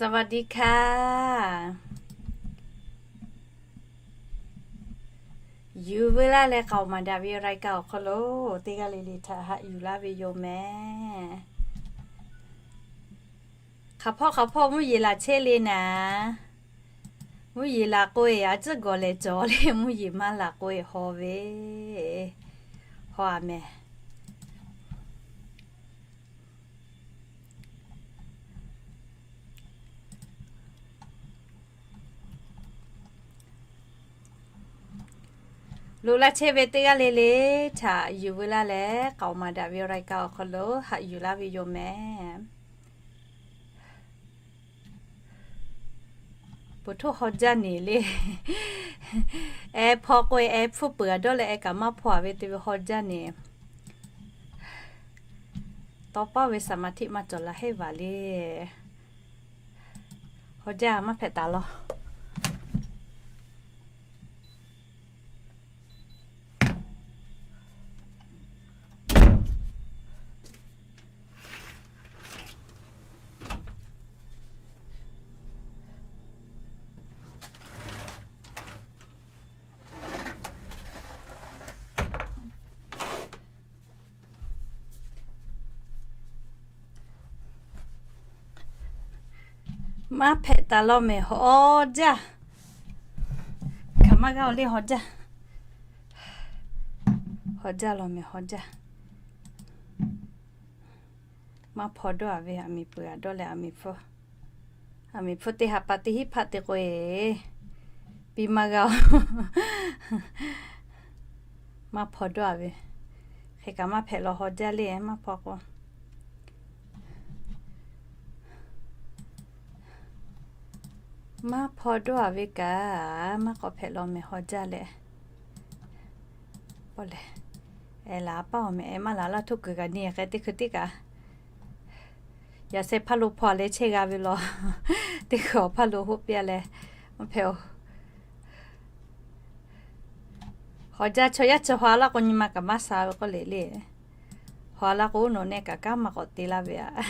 สวัสดีค่ะ Yuˬ veu laˇ leh k'aoˍ maˍ daꞈ ve รายการ awˬ hk'aw lo teˇ g'aˇ le le htaꞈ haꞈ yuˬ laˇ ve yoˬ mehˍ. Hk'aˬ hpawˇ hk'aˬ hpawˇ mvuhˇ yeˬ laˬ chehˇ le naˍ. Mvuhˇ yeˬ laˬ k'o-e, a tcuhˉ gawˬ lehˬ cawˬ le, mvuhˇ yeˬ maˇ laˬ k'o-e, haw ve, haw a mehˍ. Loꞈ la chehˇ ve teˇ g'aˇ le le htaꞈ yuˬ veu laˇ leh k'aoˍ maˍ daꞈ ve รายการ awˬ hk'aw lo haꞈ yuˬ laˇ ve yoˬ mehˍ. Poˬ htoˇ haw jaˇ neˍ le. Ehˉ hpaw k'o-e, ehˉ hpfuhˇ peuˬ a dawˇ leh ehˉ kaꞈ maˇ hpaw a ve te ve haw jaˇ neˍ. Tawˇ paˉ ve สมาธิ maˇ cawˬ la heˆ vaˬ le. Haw jaˇ maˇ hpehꞈ taˍ law. Maˇ hpehꞈ taˍ law mehˍ, haw jaˇ. Hkaˍ maˇ g'aˇ le, haw jaˇ. Haw jaˇ law mehˍ, haw jaˇ. Maˇ hpaw dawˇ a ve, aˬ miˍ peuˬ a dawˇ leh aˬ miˍ hpfuhˇ, aˬ miˍ hpfuhˇ teˇ ha pa teˇ hinˉ hpaˆ te k'o-e, piˇ maˇ g'a. Maˇ hpaw dawˇ a ve, hk'e kaꞈ maˇ hpehꞈ law, haw jaˇ le, maˇ hpaw k'o. Maˇ hpaw dawˇ a ve kaꞈ, maˇ k'awꞈ hpehꞈ law mehˍ, haw jaˇ leh. Pawˇ lehˬ, ehˉ laˬ paˇ awˬ mehˍ, ehˉ maˇ laˬ laˇ htoˇ kuiˬ kaꞈ nyi k'ai teˇ hkui tiˉ kaꞈ. Yaꞈ sheh hpaˇ lo hpaw leh chehˇ g'a ve law. Teˇ hkui awˬ hpaˇ lo hoˆ piˇ a leh, maˇ hpehꞈ-oˬ. Haw jaˇ, chaw yaˇ chi haw a laˇ k'o nyi ma kaꞈ maˇ sha ve k'oˆ le le. Haw a laˇ k'o nawˬ nehˆ kaꞈ kanˉ maˇ k'awꞈ te laˇ ve aꞈ.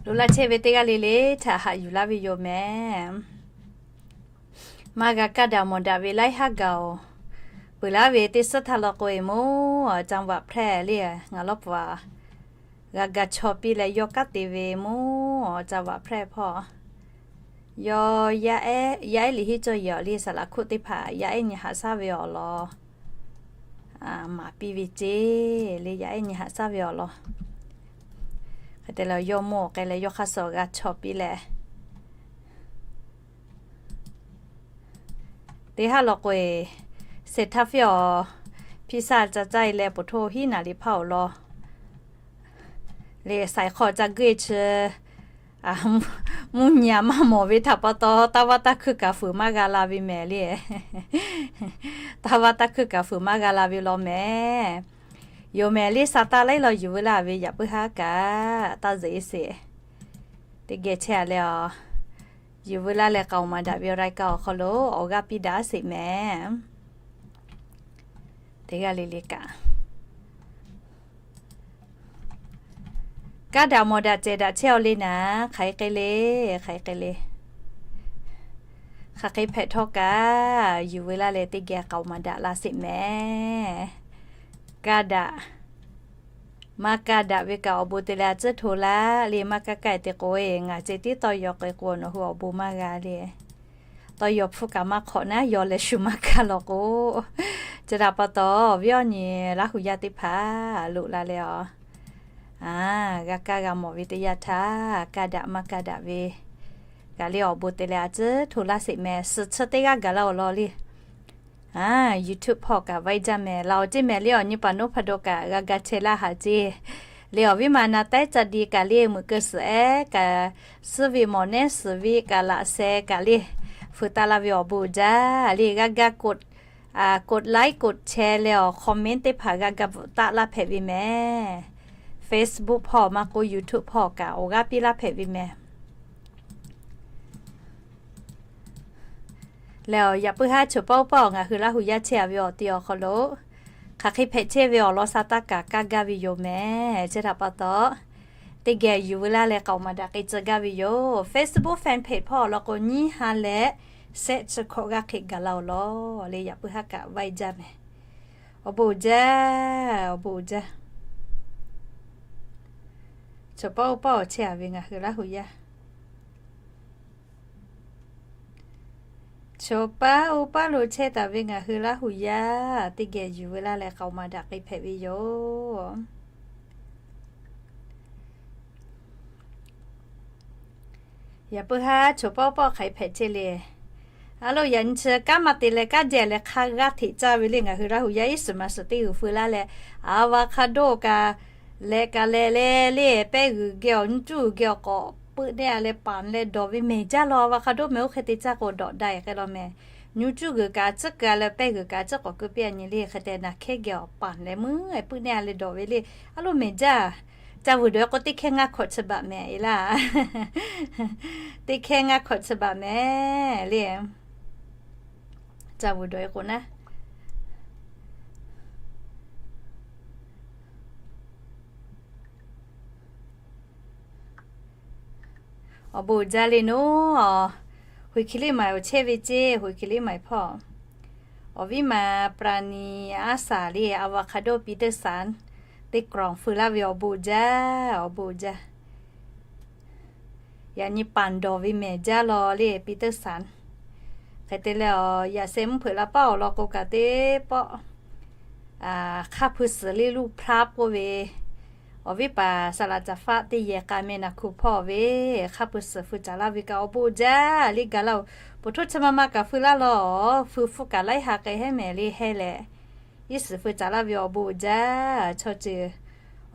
Loꞈ la chehˇ ve teˇ g'aˇ le le htaꞈ haꞈ yuˬ laˇ ve yoˬ mehˍ. Maˇ g'a kaˇ daꞈ mawˬ daꞈ ve laiˉ haˉ gaˬ-oˬ. Peuˬ laˇ ve teˇ suhˉ htaˇ law k'o-e, mvuhˇ จังหวัดแพร่ le, ngaˬ lawˇ pfuhˍ g'a ga chaw piˇ leh yawˇ kanˉ te ve mvuhˇ จังหวัดแพร่ hpawˇ, yawˇ yaˇ ehˉ liꞈ henˇ cawˇ yehˬ awˬ le saˍ laˍ hkuˆ teˇ hpaˍ yaˇ ehˉ nyi haꞈ shaˉ ve awˬ lawn maˍ piˇ ve ceˇ le, yaˇ ehˉ nyi haꞈ shaˉ ve awˬ lawn. Hk'e te leh yawˇ mvuhˇ awˬ k'ai leh yawˇ hk'aˇ suh g'a chaw piˇ leh teˇ haˉ law k'o-e, เศรษฐา fiˇ awˬ hpiˇ shaˆ ca caˇ e leh poˬ htoˇ hiˉ naˍ riˍ hpaˇ awˬ lawn le, saiˍ hk'aw ca guˇ e chi mvuhˇ nyi a maˇ mawˬ ve htaꞈ pa taw, taˇ vaˇ taˇ hkuiˇ kaꞈ fuiˍ maˇ g'a la ve mehˍ le. Taˇ vaˇ taˇ hkuiˇ kaꞈ fuiˍ maˇ g'a la ve law mehˍ. Yoˬ mehˍ le, sha taˇ laiˉ law yuˬ veu laˇ ve yaꞈ puiˉ haˉ kaꞈ taˇ zeꞈ e sheˍ. Teˇ geh chehˇ a leh a, yuˬ veu laˇ leh k'aoˍ maˍ daꞈ ve รายการ awˬ hk'aw lo awˬ g'aˇ piˇ daꞈ sheˍ mehˍ. Teˇ g'aˇ le le kaꞈ kaˇ daꞈ mawˬ daꞈ cehˬ daꞈ chehˇ aw le naˍ, hk'aˬ hk'e le, hk'aˬ hk'e le, hk'aˬ hk'e hpehꞈ htawˇ kaꞈ, yuˬ veu laˇ leh teˇ geh k'aoˍ maˍ daꞈ la sheˍ mehˍ. Kaˇ daꞈ, maˇ kaˇ daꞈ ve kaꞈ awˬ bon te leh a tcuhˉ hto laˇ le. Maˇ kaˇ kaˇ te k'o-e, ngaˬ ceh tiˉ tawˇ yaw k'ai k'o nawˬ hui awˬ bon maˇ g'a le. Tawˇ yaw hpfuhˇ kaꞈ maˇ hk'awꞈ naˉ, yaw leh shu maˇ kaˇ law k'o. Chi htaꞈ pa taw, viˉ awˬ nyi Laˇ hu yaˇ teˇ hpaˍ loꞈ la leh a, g'a kaˇ g'a mawˬ ve teˇ yanˇ htaˇ, kaˇ daꞈ maˇ kaˇ daꞈ ve kaꞈ le awˬ bon te leh a tcuhˉ hto laˇ sheˍ mehˍ. Suhˍ chi teˇ g'aˇ gaˬ la awˬ lawn le. YouTube hpawˇ kaꞈ vaiˇ jaˇ mehˍ. Laˬ awˬ ceˇ mehˍ le, awˬ nyi paˍ noˉ hpaˍ dawˇ kaꞈ g'a ga chehˇ laˇ haˍ ceˇ le. Awˬ viˉ ma na taiˉ ca di kaꞈ le, muiˬ keu suhˍ ehˉ kaꞈ, suhˉ ve mawˬ nehˉ suhˍ ve kaꞈ laꞈ sheh kaꞈ le, fuiˍ taˍ la ve awˬ bon uiˍ jaˇ le. G'a ga กดไลค์ กดแชร์ leh awˬ comment teˇ hpaˍ g'a ga bvuhꞈ taˆ laˇ hpehꞈ ve mehˍ. Facebook hpawˇ maˇ k'oˆ YouTube hpawˇ kaꞈ awˬ g'aˇ piˇ laˇ hpehꞈ ve mehˍ. Leh awˬ yaꞈ puiˉ haˉ choˬ pawˆ pawˆ ngaˬ hui Laˇ hu yaˇ chehˇ a ve awˬ ti awˬ hk'aw lo Hk'aˬ hk'e hpehꞈ chehˇ ve awˬ lawn sa taˇ kaꞈ kaˇ gaˇ ve yoˬ mehˍ. Chi htaꞈ pa taw, teˇ geh yuˬ veu laˇ leh k'aoˍ maˍ daꞈ k'ai tcuh gaˇ ve yoˬ. Facebook fan page hpawˇ awˬ lawn k'o, nyiˇ ha leh shehˆ chi hkawꞈ g'aˇ hk'e gaˬ la awˬ lawn le, yaꞈ puiˉ haˉ kaꞈ vaiˇ jaˇ mehˍ. Awˬ bon uiˍ jaˇ, awˬ bon uiˍ jaˇ. Chaw paˉ oˇ paˉ awˬ chehˇ a ve ngaˬ hui Laˇ huˍ yaˇ. Chaw paˉ oˇ paˉ lo chehˇ taˍ ve ngaˬ hui Laˇ huˍ yaˇ, teˇ geh yuˬ veu laˇ leh k'aoˍ maˍ daꞈ k'ai hpehꞈ ve yoˬ. Yaꞈ puiˉ haˉ chaw paˉ oˇ paˉ hk'aˬ hpehꞈ chehˇ le. A lo, yaꞈ nyi chi kanˉ maˇ te leh kanˉ jehˬ leh hk'a g'aˇ hteꞈ caˇ ve le ngaˬ hui Laˇ huˍ yaˇ iˉ shiˍ ma shiˍ teˇ g'uiˬ feu laˇ leh, a, avocado kaꞈ leh kaꞈ leh le le, pehˇ g'uiˬ geh awˬ nyiˇ cuˇ g'uiˬ geh awˬ k'awꞈ peuˆ neˇ a leh panˍ leh dawˬ ve mehˍ jaˇ law. Avocado mehˍ oˇ hk'e te caˇ k'o dawꞈ da-e hk'e law mehˍ. Nyiˇ cuˇ g'uiˬ kaꞈ tcuhˉ keu a leh pehˇ g'uiˬ kaꞈ tcuhˉ k'awꞈ keu piˇ a nyi le hk'e te naˬ hkehˉ geh awˬ panˍ leh meuˉ peuˆ neˇ a leh dawˬ ve le. A lo, mehˍ jaˇ. Caˇ vuiˬ dawˬ-e k'o teˇ hkehˇ ngaˇ hkawꞈ chi baꞈ mehˍ e laˇ. Teˇ hkehˇ ngaˇ hkawꞈ chi baꞈ mehˍ le. Caˇ vuiˬ dawˬ-e k'o naˉ, awˬ bon uiˍ jaˇ le naˉ. Hoiˍ hkiˬ liˇ maiˍ awˬ chehˇ ve ceˇ, hoiˍ hkiˬ liˇ maiˍ hpawˇ awˬ viˉ ma Praˍniˍ aˉ saˍ le, avocado piˇ teˇ saˍ teˇ kawˬ feu laˇ ve awˬ bon uiˍ jaˇ, awˬ bon uiˍ jaˇ. Yaꞈ nyi panˍ dawˬ ve mehˍ jaˇ law le piˇ teˇ saˍ. Hk'e te leh, yaꞈ sheh mvuhˇ hpeuꞈ la paˉ awˬ lawn k'o kaꞈ teˇ pawˆ hk'aˇ hpui suhˍ le luˇ hpaˇ k'oˆ ve, awˬ viˉ paˍ saˍ laꞈ caˍ faˆ teˇ yehˬ k'a meh naˬ hkuˬ hpawˇ ve hk'aˇ hpui suhˍ feu caˍ laˇ ve kaꞈ awˬ bon uiˍ jaˇ le gaˬ laˇ-oˬ. Poˬ htoˇ chi ma ma kaꞈ feu laˇ law, feu hpfuhˇ kaꞈ laiˉ ha k'ai hehˉ mehˍ le heh leh, iˉ shiˍ feu caˍ laˇ ve awˬ bon uiˍ jaˇ. Chaw ceuˬ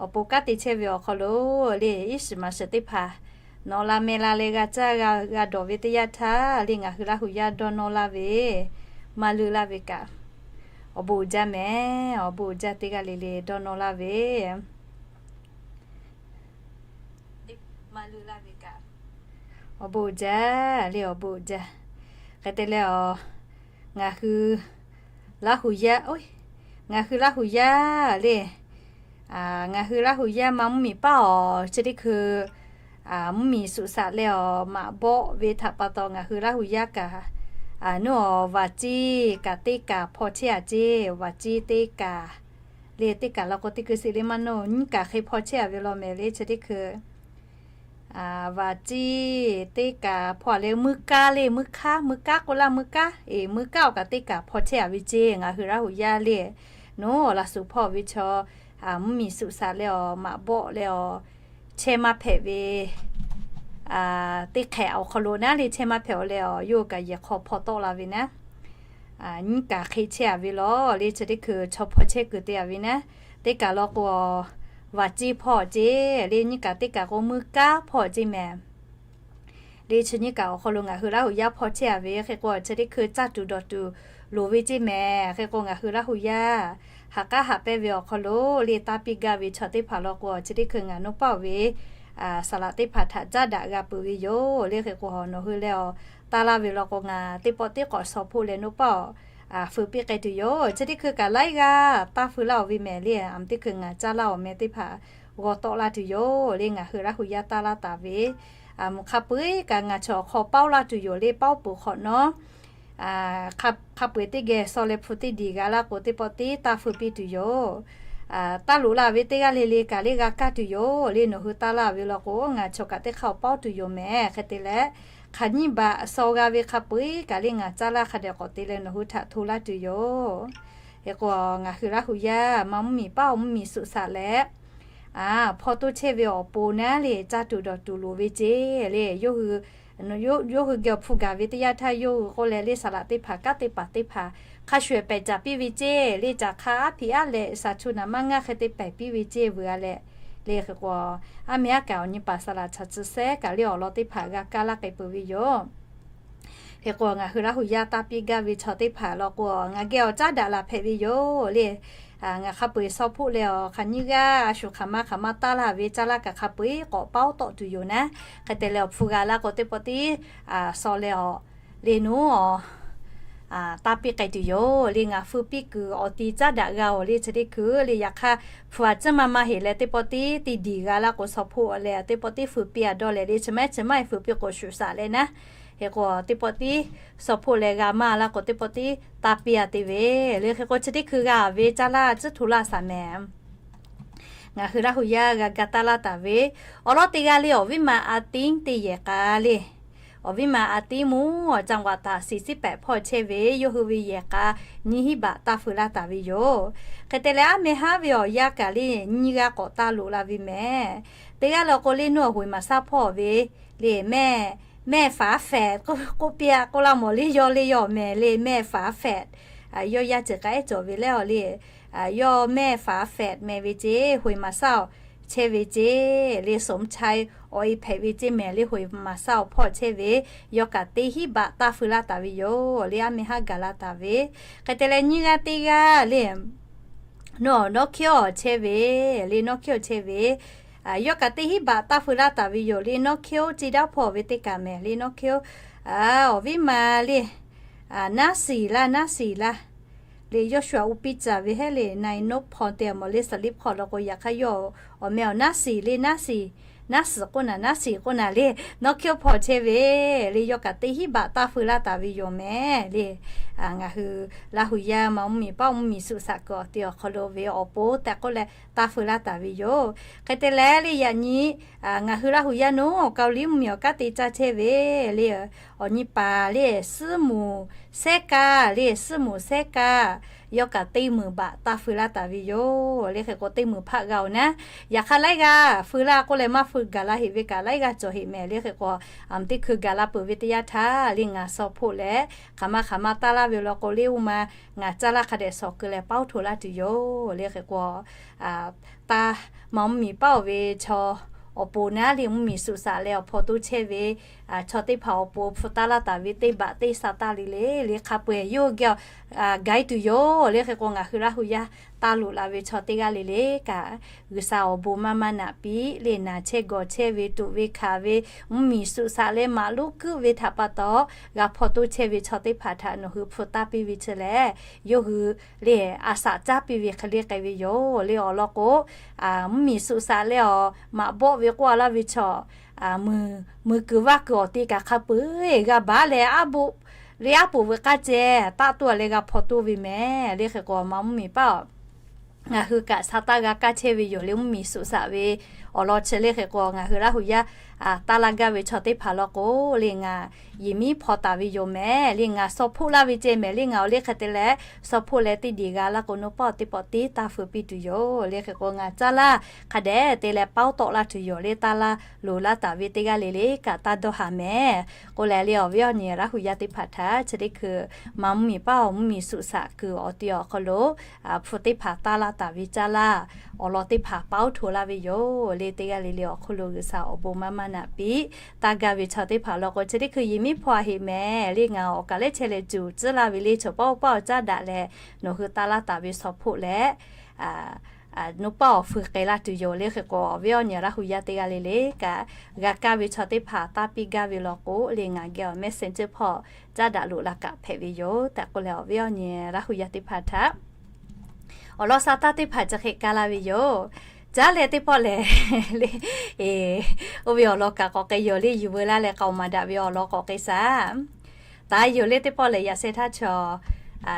awˬ pon kanˉ te chehˇ ve awˬ hk'aw lo le, iˉ shiˍ ma shiˍ teˇ hpaˍ nawꞈ la meh la leh g'a caˇ g'a dawˬ ve teˇ yanˇ htaˇ le, ngaˬ hui Laˇ huˍ yaˇ dawˇ nawˇ laˇ ve, maˇ leuˆ laˇ ve kaꞈ awˬ bon uiˍ jaˇ mehˍ. Awˬ bon uiˍ jaˇ, teˇ g'aˇ le le dawˇ nawˇ laˇ ve awˬ bon uiˍ jaˇ le, awˬ bon uiˍ jaˇ. Hk'e te leh, ngaˬ hui Laˇ huˍ yaˇ, ngaˬ hui Laˇ huˍ yaˇ le, ngaˬ hui Laˇ huˍ yaˇ ma mvuhˇ miˬ paˉ awˬ chi teˇ hkui mvuhˇ miˬ suꞈ shaꞈ leh awˬ maꞈ bawˆ ve htaꞈ pa taw ngaˬ hui Laˇ huˍ yaˇ kaꞈ, nuˇ awˬ vaˍ ciˇ kaꞈ teˇ kaꞈ hpaw chehˇ a ceˇ. Vaˍ ciˇ teˇ kaꞈ le, teˇ kaꞈ law k'o teˇ hkui sheˍ le maˇ nuˇ, nyiˇ kaꞈ hk'e hpaw chehˇ a ve law mehˍ le chi teˇ hkui vaˍ ciˇ teˇ kaꞈ hpaw leh, muiˇ kaˉ le, muiˇ hkaˉ, muiˇ kaˉ k'oˆ laˇ, muiˇ kaˉ, eˬ, muiˇ kaˉ awˬ kaꞈ teˇ kaꞈ hpaw chehˇ a ve ceˇ. Ngaˬ hui Laˇ huˍ yaˇ le, nuˇ awˬ laꞈ shuˍ hpawˇ ve chaw mvuhˇ miˬ suꞈ shaꞈ leh awˬ maꞈ bawˆ leh awˬ chehˇ maˇ hpehꞈ ve teˇ hk'ehꞈ awˬ hk'aw lo naˉ le, chehˇ maˇ hpehꞈ awˬ leh awˬ yawˇ kaꞈ yehˬ hk'aw hpaw tawˆ la ve naˉ, nyiˇ kaꞈ hk'e chehˇ a ve law le chi teˇ hkui chaw hpaw chehˇ kuiˬ te a ve naˉ, teˇ kaꞈ law k'o vaˍ ciˇ hpaw ceˇ le, nyiˇ kaꞈ teˇ kaꞈ k'o muiˇ kaˉ hpaw ceˇ mehˍ. Le chi nyiˇ kaꞈ awˬ hk'aw lo ngaˬ hui Laˇ huˍ yaˇ hpaw chehˇ a ve hk'e k'o, chi teˇ hkui caˇ tuˬ dawˬ tuˬ loˍ ve ceˇ mehˍ. Hk'e k'o ngaˬ hui Laˇ huˍ yaˇ ha k'aˉ haꞈ pehnˇ ve awˬ hk'aw lo le, taˇ piˇ gaˇ ve chaw teˇ hpaˍ law k'o, chi teˇ hkui ngaˬ nuˇ paˆ oˬ ve saˍ laꞈ teˇ hpaˍ htaꞈ caˉ daꞈ g'a peuˬ ve yoˬ le. Hk'e k'o nawˬ hui leh awˬ taˇ laˇ ve law k'o, ngaˬ teˇ pawˆ teˇ k'awꞈ shaw hpoˆ leh nuˇ paˆ oˬ feu piˇ k'ai tuˬ yoˬ. Chi teˇ hkui kaꞈ laiˉ g'aˇ taˇ feu laˇ oˬ ve mehˍ le, a, teˇ hkui ngaˬ caˇ laˇ awˬ meh teˇ hpaˍ g'aw tawˆ laˇ tuˬ yoˬ le. Ngaˬ hui Laˇ huˍ yaˇ taˇ laˇ taˍ ve, a, mvuhˇ hk'a peu-eˬ kaꞈ ngaˬ chaw awˬ hk'aw paoˇ laˇ tuˬ yoˬ le. Paoˇ peuˬ hk'awꞈ nawˉ, hk'a peu-eˬ teˇ geh shaw leh hpu teˇ diˬ g'a laˇ k'o, teˇ pawˆ teˇ taˇ feu piˇ tuˬ yoˬ. Taˇ loꞈ la ve teˇ g'aˇ le le kaꞈ le g'a kaˇ tuˬ yoˬ le. Nawˬ hui taˇ laˇ ve law k'o, ngaˬ chaw kaꞈ teˇ hk'aˇ awˬ paoˇ tuˬ yoˬ mehˍ. Hk'e te leh, hk'aˬ nyiˇ baꞈ shaw g'a ve hk'a peu-eˬ kaꞈ le ngaˬ caˇ laˇ hk'a dehꞈ k'awꞈ te leh nawˬ hui htaꞈ hto laˇ tuˬ yoˬ. Hk'e k'o, ngaˬ hui Laˇ huˍ yaˇ ma mvuhˇ miˬ paˉ awˬ mvuhˇ miˬ suꞈ shaꞈ leh, a, hpaw toˇ chehˇ ve awˬ pon naˉ le, caˇ tuˬ dawˬ tuˬ loˍ ve ceˇ le. Yawˇ hui, yawˇ hui geh awˬ hpu gaˬ ve teˇ yanˇ htaˇ yawˇ hui k'oˆ leh le, saˍ laꞈ teˇ hpaˍ kanˉ teˇ hpaˍ teˇ hpaˍ hk'a shuˍ ehˍ pehˬ caˍ piˇ ve ceˇ le. Caˬ hk'a aˉ hpiꞈ aˉ leh shaˍ chu naˍ maˇ ngaˇ hk'e te pehˬ piˇ ve ceˇ veuˬ a leh, le hk'e k'o, aˉ meh aˉ kaꞈ awˬ nyi paˍ saˍ laꞈ chaꞈ chi sehˉ kaꞈ le awˬ lawn teˇ hpaˍ g'a kaˇ laˇ k'ai peuˬ ve yoˬ. Hk'e k'o, ngaˬ hui Laˇ huˍ yaˇ taˇ piˇ gaˇ ve chaw teˇ hpaˍ law k'o, ngaˬ geh awˬ caˉ daꞈ laˬ hpehꞈ ve yoˬ le. Ngaˬ hk'a peu-eˬ shaw hpoˆ leh awˬ hk'aˬ nyiˇ g'aˇ a shu hk'aˬ ma hk'aˬ ma taˇ laˇ ve caˇ laˇ kaꞈ hk'a peu-eˬ k'awꞈ paoˇ tawˆ tuˬ yoˬ naˉ. Hk'e te leh awˬ hpu g'a laˇ k'o teˇ pawˆ tiˉ shaw leh awˬ le nuˉ awˬ taˇ piˇ k'ai tuˬ yoˬ le. Ngaˬ feu piˇ kuiˬ awˬ ti caˉ daꞈ g'a-oˬ le, chi teˇ hkui le. Yaꞈ hk'aˇ, hpu a ciˉ maˇ maˇ heꞈ leh teˇ pawˆ tiˉ te diˬ g'a laˇ k'o, shaw hpoˆ leh teˇ pawˆ tiˉ feu piˇ a dawˇ leh le, chi maˇ heˆ chi maˇ heˆ feu piˇ k'o shuˍ shaꞈ leh naˉ. Hk'e k'o teˇ pawˆ tiˉ shaw hpoˆ leh g'a maˇ laˇ k'o, teˇ pawˆ tiˉ taˇ piˇ a te ve le. Hk'e k'o chi teˇ hkui g'a ve caˇ laˇ tcuhˉ hto laˇ shaˍ mehˍ. Ngaˬ hui Laˇ hu yaˇ g'a ga taˇ laˇ taˍ ve, awˬ lawn teˇ g'aˇ le, awˬ viˉ ma a tiˉ teˇ yehˬ k'a le. Awˬ viˉ ma a tiˉ mvuhˇ awˬ จังหวัดตาก สี่สิบแปด hpawˇ chehˇ ve, yawˇ hui ve yehˬ k'a nyiˇ hinˉ baꞈ taˇ feu laˇ taˍ ve yoˬ. Hk'e te leh, aˉ meh haˉ ve awˬ yaˇ kaꞈ le nyiˇ g'aˇ k'awꞈ taˇ loꞈ la ve mehˍ. Teˇ g'aˇ le k'o le, nawˬ Huiˬ Maˍ Saˇ hpawˇ ve le, mehˆ, mehˆ faˍ fehꞈ k'oˆ piˇ a k'oˆ laˇ mawˬ le, yawˇ le yawˇ mehˍ le, mehˆ faˍ fehꞈ. Yawˇ yaˇ ceuˬ k'a ehˉ cawˬ ve leh awˬ le, yawˇ mehˆ faˍ fehꞈ mehˍ ve ceˇ, Huiˬ Maˍ Saˇ chehˇ ve ceˇ le, สมชาย awˬ e hpehꞈ ve ceˇ mehˍ le, Huiˬ Maˍ Saˇ awˬ hpawˇ chehˇ ve, yawˇ kaꞈ teˇ hinˉ baꞈ taˇ feu laˇ taˍ ve yoˬ le, aˉ meh haˉ gaˬ la taˍ ve. Hk'e te leh nyiˇ g'aˇ teˇ g'aˇ le, nawˬ Nawˉ Hkiˉ awˬ chehˇ ve le, Nawˉ Hkiˉ awˬ chehˇ ve, yawˇ kaꞈ teˇ hinˉ baꞈ taˇ feu laˇ taˍ ve yoˬ le, Nawˉ Hkiˉ oˇ ci daˇ hpawˇ ve teˇ kaꞈ mehˍ le, Nawˉ Hkiˉ oˇ, awˬ viˉ ma le, Naˉ Siˍ laˇ, Naˉ Siˍ laˇ le, yawˇ shu a u piˇ caˍ ve heˆ le, na i noˉ hpawˇ te mawˬ le, saˍ liˇ hpawˇ law k'o, yaꞈ hk'aˇ yawˇ awˬ meh awˬ Naˉ Siˍ le, Naˉ Siˍ, Naˉ Siˍ k'oˆ naˍ, Naˉ Siˍ k'oˆ naˍ le, Nawˉ Hkiˉ oˇ hpawˇ chehˇ ve le, yawˇ kaꞈ teˇ hinˉ baꞈ taˇ feu laˇ taˍ ve yoˬ mehˍ le. Ngaˬ hui Laˇ hu yaˇ ma mvuhˇ miˬ paˆ mvuhˇ miˬ suꞈ shaꞈ kuiˬ awˬ ti awˬ hk'aw lo ve awˬ pon tehꞈ k'oˆ leh taˇ feu laˇ taˍ ve yoˬ. Hk'e te leh le yaꞈ nyi ngaˬ hui Laˇ hu yaˇ nawˉ Kaoˍliˇ mvuhˇ miˬ awˬ kanˉ te caˇ chehˇ ve le, awˬ nyi paˍ le, suhˉ moˍ sehˉ kaˇ le, suhˉ moˍ sehˉ kaˇ, yawˇ kaꞈ teˇ meunˍ baꞈ taˇ feu laˇ taˍ ve yoˬ le. Hk'e k'o teˇ meunˍ hpaˆ g'a-oˬ naˉ, yaꞈ hk'aˇ laiˉ g'aˇ feu laˇ k'oˆ leh maˇ feu gaˬ la heꞈ ve kaꞈ laiˉ g'aˇ cawˬ heꞈ mehˍ le. Hk'e k'o, aˬ, teˇ hkui gaˬ la peuˬ ve teˇ yanˇ htaˇ le ngaˬ shaw hpoˆ leh hk'aˬ ma hk'aˬ ma taˇ laˇ ve law k'o le, oˇ ma ngaˬ caˇ laˇ hk'a dehꞈ shawˍ keu leh paoˉ hto laˇ tuˬ yoˬ le. Hk'e k'o, taˇ, ma mvuhˇ miˬ paˆ-oˬ ve chaw awˬ pon naˉ le mvuhˇ miˬ suꞈ shaꞈ leh awˬ hpaw toˇ chehˇ ve chaw teˇ hpaˍ awˬ pon hpu taˇ laˇ taˍ ve teˇ baꞈ teˇ sha taˇ le le le hk'a peu-eˬ yawˇ geh gaiˇ tuˬ yoˬ le. Hk'e k'o ngaˬ hui Laˇ hu yaˇ taˇ loꞈ la ve chaw teˇ g'aˇ le le kaꞈ, G'uiˬsha awˬ bon maˇ maˇ naꞈ piˇ le, naˬ chehˇ gawˬ chehˇ ve tuꞈ ve hkanˍ ve mvuhˇ miˬ suꞈ shaꞈ leh maꞈ lonˉ kuiˉ ve htaꞈ pa taw, g'a hpaw toˇ chehˇ ve chaw teˇ hpaˍ htaꞈ nawˬ hui hpu taˇ piˇ ve chi lehˬ, yawˇ hui le a shaꞈ caˉ piˇ ve hk'e le k'ai ve yoˬ le. Awˬ lawn k'o, mvuhˇ miˬ suꞈ shaꞈ leh awˬ maꞈ bawˆ ve k'oˆ a laˇ ve chaw, mui kuiˬ vaˇ kuiˬ awˬ te kaꞈ hk'a peu-eˬ g'a baˬ leh aˉ boˆ le aˉ poꞈ veuꞈ k'aˇ ceh taˆ toˇ a leh g'a hpaw toˇ ve mehˍ le. Hk'e k'o ma mvuhˇ miˬ paˆ-oˬ, ngaˬ hui kaꞈ sha taˇ g'a kaˇ chehˇ ve yoˬ le. Mvuhˇ miˬ suꞈ shaꞈ ve awˬ lawn chi le. Hk'e k'o ngaˬ hui Laˇ hu yaˇ taˇ laˇ gaˇ ve chaw teˇ hpaˍ law k'o le ngaˬ yehˬ miˉ hpaw taˍ ve yoˬ mehˍ le. Ngaˬ shaw hpoˆ laˇ ve ceh mehˍ le. Ngaˬ awˬ le hk'e te leh shaw hpoˆ leh teˇ deˬ g'a laˇ k'o, nawˬ paˆ teˇ pawˆ tiˉ taˇ feu piˇ tuˬ yoˬ le. Hk'e k'o ngaˬ caˇ laˇ hk'a dehꞈ te leh paoˉ tawˆ laˇ tuˬ yoˬ le. Taˇ laˇ loꞈ laˇ taˍ ve teˇ g'aˇ le le kaꞈ taˇ dawˇ haˍ mehˍ k'oˆ leh le, awˬ viˉ awˬ nyi Laˇ hu yaˇ teˇ hpaˍ htaꞈ chi teˇ hkui ma mvuhˇ miˬ paˆ awˬ mvuhˇ miˬ suꞈ shaꞈ kuiˬ awˬ ti awˬ hk'aw lo hpu teˇ hpaˍ taˇ laˇ taˍ ve caˇ laˇ awˬ lawn teˇ hpaˍ paoˉ hto laˇ ve yoˬ le. Teˇ g'aˇ le le awˬ hk'oˆ lo G'uiˬsha awˬ bon maˇ maˇ naꞈ piˇ. Taˇ gaˇ ve chaw teˇ hpaˍ law k'o, chi teˇ hkui yehˬ miˉ hpaw a heꞈ mehˍ le. Ngaˬ awˬ kaˬ lehˉ chehˇ leh cuˬ tcuhˉ laˇ ve le, chaw paˆ oˇ paˆ awˬ caˉ daꞈ leh nawˬ hui taˇ laˇ taˍ ve shaw hpoˆ leh nawˬ paˆ awˬ feu k'ai laˇ tuˬ yoˬ le. Hk'e k'o awˬ viˉ awˬ nyi Laˇ hu yaˇ teˇ g'aˇ le le kaꞈ, g'a kaˇ ve chaw teˇ hpaˍ taˇ piˇ gaˇ ve law k'o le, ngaˬ geh awˬ messenger hpawˇ caˉ daꞈ loꞈ la kaꞈ hpehꞈ ve yoˬ tehꞈ k'oˆ leh, awˬ viˉ awˬ nyi Laˇ hu yaˇ teˇ hpaˍ htaꞈ awˬ lawn sha taˇ teˇ hpaˍ chi hk'e kaˇ laˇ ve yoˬ. Caˉ leh teˇ pawˆ lehˬ le, oˇ ve awˬ lawn kaꞈ k'awꞈ k'ai yoˬ le. Yuˬ veu laˇ leh k'aoˍ maˍ daꞈ ve awˬ lawn k'awꞈ k'ai shaˍ. Taˍ yoˬ le. Teˇ pawˆ lehˬ yaꞈ sheh htaˇ chaw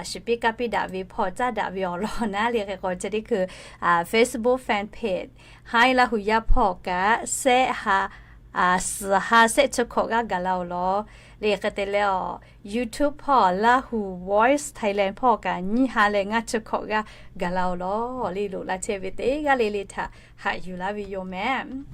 shiˍ piˇ kaˇ piˇ daꞈ ve hpawˇ caˉ daꞈ ve awˬ lawn naˉ le. Hk'e k'o chi teˇ hkui Facebook fan page Haiˉ Laˇ hu yaˇ hpawˇ kaꞈ shehˆ ha suhˍ ha shehˆ chi hkawꞈ g'aˇ gaˬ la-oˬ law le. Hk'e te leh awˬ YouTube hpawˇ Lahu Voice Thailand hpawˇ kaꞈ nyiˇ ha leh ngaˇ chi hkawꞈ g'aˇ gaˬ la-oˬ law le. Loꞈ la chehˇ ve teˇ g'aˇ le le htaꞈ haꞈ yuˬ laˇ ve yoˬ mehˍ.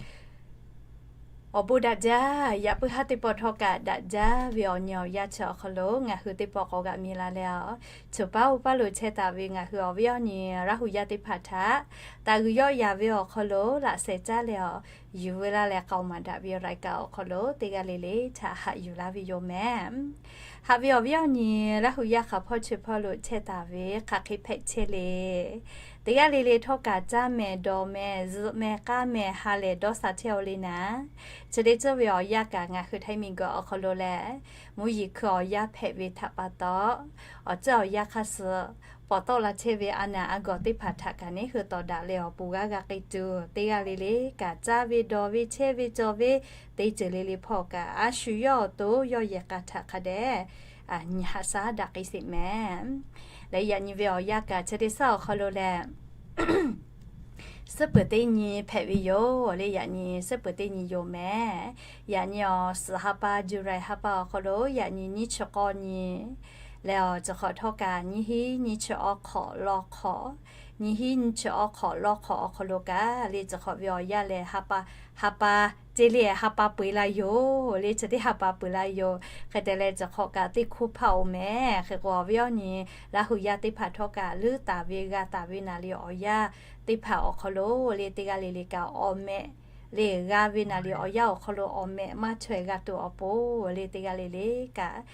Awˬ bon daꞈ jaˇ. Yaꞈ puiˉ haˉ teˇ pawˆ htawˇ kaꞈ daꞈ jaˇ ve awˬ nyi awˬ yanˇ chi awˬ hk'aw lo ngaˬ hui teˇ pawˆ k'awꞈ g'aꞈ mi la leh a, choˬ paˉ oˇ paˉ lo chehˇ taˍ ve ngaˬ hui awˬ viˉ awˬ nyi Laˇ hu yaˇ teˇ hpaˍ htaꞈ taˍ g'uiˬ yawˆ yaˍ ve awˬ hk'aw lo laꞈ sheh caˉ leh a Yuˬ veu laˇ leh k'aoˍ maˍ daꞈ ve รายการ awˬ hk'aw lo teˇ g'aˇ le le htaꞈ haꞈ yuˬ laˇ ve yoˬ mehˍ. Haꞈ ve awˬ viˉ awˬ nyi, Laˇ hu yaˇ hk'aˬ hpawˇ chi hpawˇ lo chehˇ taˍ ve hk'aˬ hk'e hpehꞈ chehˇ le. Teˇ g'aˇ le le htawˇ kaꞈ caˇ mehˍ, dawˬ mehˍ, zuhꞈ mehˍ, k'aˇ mehˍ, ha lehˬ dawˇ sha chehˇ-oˆ le naˍ. Chi teˇ ceuˬ ve awˬ yanˇ kaꞈ ngaˬ hui Htaiˇ miˬguiˬ awˬ hk'aw lo lehˬ, mvuhˇ yeˬ hkui awˬ yanˇ hpehꞈ ve htaꞈ pa taw, awˬ ceuˬ awˬ yanˇ hk'aˇ suh pawˍ tawˆ la chehˇ ve a naˬ a gawˬ teˇ hpaˍ htaꞈ kaꞈ neˇ hui tawˍ daꞈ leh awˬ pon g'aˇ g'a k'ai tuˬ, teˇ g'aˇ le le kaꞈ caˇ ve, dawˬ ve, chehˇ ve, cawˬ ve, teˇ ceuˬ le le hpawˇ kaꞈ a shu yawˇ awˬ to yawˇ yehˬ k'a htaꞈ hk'a dehꞈ nyi haꞈ shaˉ daꞈ k'ai sheˍ mehˍ. Leh yaꞈ nyi ve awˬ yanˇ kaꞈ chi teˇ suhˉ awˬ hk'aw lo lehˬ, suhˉ peuˬ teˇ nyi hpehꞈ ve yoˬ le. Yaꞈ nyi suhˉ peuˬ teˇ nyi yoˬ mehˍ. Yaꞈ nyi awˬ suhˍ ha pa, July ha pa awˬ hk'aw lo yaꞈ nyi nyiˇ chi k'awˇ nyi leh awˬ ceuˬ hk'awꞈ htawˇ kaꞈ nyiˇ hinˉ nyiˇ chi awˇ hk'awꞈ lawˇ hk'awꞈ, nyiˇ hinˉ nyiˇ chi awˇ hk'awꞈ lawˇ hk'awꞈ awˬ hk'aw lo kaꞈ le, ceuˬ hk'awꞈ ve awˬ yanˇ lehˬ ha pa, ha pa ceˇ le, ha pa peu eˬ la yoˬ le, chi teˇ ha pa peu eˬ la yoˬ. Hk'e te leh ceuˬ hk'awꞈ kaꞈ teˇ hkuˇ hpaˇ oˬ mehˍ. Hk'e k'o awˬ viˉ awˬ nyi, Laˇ hu yaˇ teˇ hpaˍ htawˇ kaꞈ leuˉ taˍ ve g'a taˍ ve naˍ riˍ awˬ yanˇ teˇ hpaˍ awˬ hk'aw lo le, teˇ g'aˇ le le kaꞈ awˬ meh le g'a ve naˍ riˍ awˬ yanˇ awˬ hk'aw lo awˬ meh maˇ chaweh g'a tuˬ awˬ pon le, teˇ g'aˇ le le kaꞈ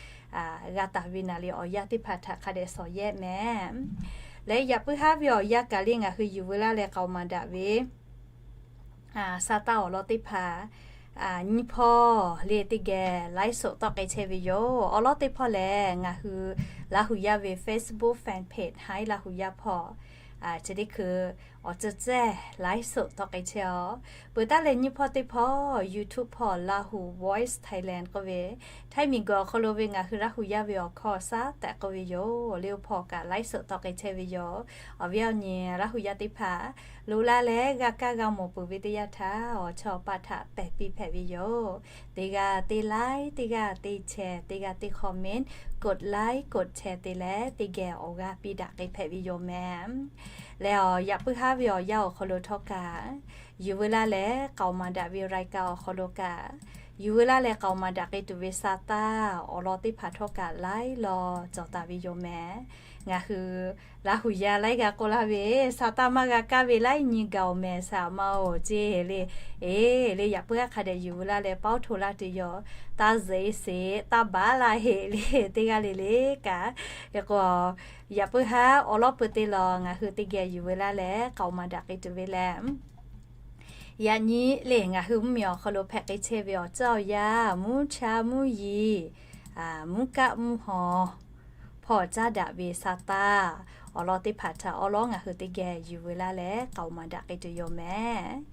g'a taˍ ve naˍ riˍ awˬ yanˇ teˇ hpaˍ htaꞈ hk'a dehꞈ shawˍ yehˇ mehˍ. Leh yaꞈ puiˉ haˉ ve awˬ yanˇ kaꞈ le ngaˬ hui yuˬ veu laˇ leh k'aoˍ maˍ daꞈ ve sa taˇ awˬ lawn teˇ hpaˍ nyiˇ hpawˇ le teˇ geh ไลฟ์สด tawˆ k'ai chehˇ ve yoˬ. Awˬ lawn teˇ hpawˇ lehˬ ngaˬ hui Laˇ hu yaˇ ve Facebook fan page Htaiˇ Laˇ hu yaˇ hpawˇ chi teˇ hkui awˬ ceuˬ cehˇ ไลฟ์สด tawˆ k'ai chehˇ-oˆ. Peuˬ taˉ leh nyiˇ hpawˇ teˇ hpawˇ YouTube hpawˇ Lahu Voice Thailand k'oˆ ve, Htaiˇ miˬguiˬ awˬ hk'aw lo ve ngaˬ hui Laˇ hu yaˇ ve awˬ hkawˇ shaˉ tehꞈ k'oˆ ve yoˬ le, oˇ hpawˇ kaꞈ ไลฟ์สด tawˆ k'ai chehˇ ve yoˬ. Awˬ viˉ awˬ nyi Laˇ hu yaˇ teˇ hpaˍ loꞈ la leh g'a kaˇ g'a mawˬ peuˬ ve teˇ yanˇ htaˇ awˬ chawˇ awˬ pa htaꞈ pehˬ piˇ hpehꞈ ve yoˬ. Teˇ g'aˇ teˇ like, teˇ g'aˇ teˇ share, teˇ g'aˇ teˇ comment, กดไลค์ กดแชร์ te leh teˇ geh awˬ g'aˇ piˇ daꞈ k'ai hpehꞈ ve yoˬ mehˍ. Leh awˬ yaꞈ puiˉ haˉ ve awˬ yanˇ awˬ hk'aw lo htawˇ kaꞈ yuˬ veu laˇ leh k'aoˍ maˍ daꞈ ve รายการ awˬ hk'aw lo kaꞈ yuˬ veu laˇ leh k'aoˍ maˍ daꞈ k'ai tuˬ ve sa taˇ awˬ lawn teˇ hpaˍ htawˇ kaꞈ laiˉ law cawˬ taˍ ve yoˬ mehˍ. Ngaˬ hui Laˇ hu yaˇ laiˉ g'a k'oˆ laˇ ve, sa taˇ maˇ g'a kaˇ ve laiˉ nyi gaˬ-oˬ mehˍ, sa maˇ-oˬ ceˇ le. Eˬ le, yaꞈ puiˉ haˉ hk'a dehꞈ yuˬ veu laˇ leh pawˇ hto laˇ tuˬ yoˬ. Taˇ zeꞈ sheˍ, taˇ baˬ laˇ heˆ le, teˇ g'aˇ le le kaꞈ. Hk'e k'o, yaꞈ puiˉ haˉ awˬ lawn peu te lawˬ ngaˬ hui teˇ geh yuˬ veu laˇ leh k'aoˍ maˍ daꞈ k'ai tuˬ ve lehˬ, yaꞈ nyi le ngaˬ hui mvuhˇmiˬ awˬ hk'aw lo hpehꞈ k'ai chehˇ ve awˬ ceuˬ awˬ yanˇ mvuhˇ cha mvuhˇ yeˬ, mvuhˇ kaˆ mvuhˇ haw hpawˇ caˉ daꞈ ve sa taˇ awˬ lawn teˇ hpaˍ htaꞈ awˬ lawn ngaˬ hui teˇ geh yuˬ veu laˇ leh k'aoˍ maˍ daꞈ k'ai tuˬ yoˬ mehˍ.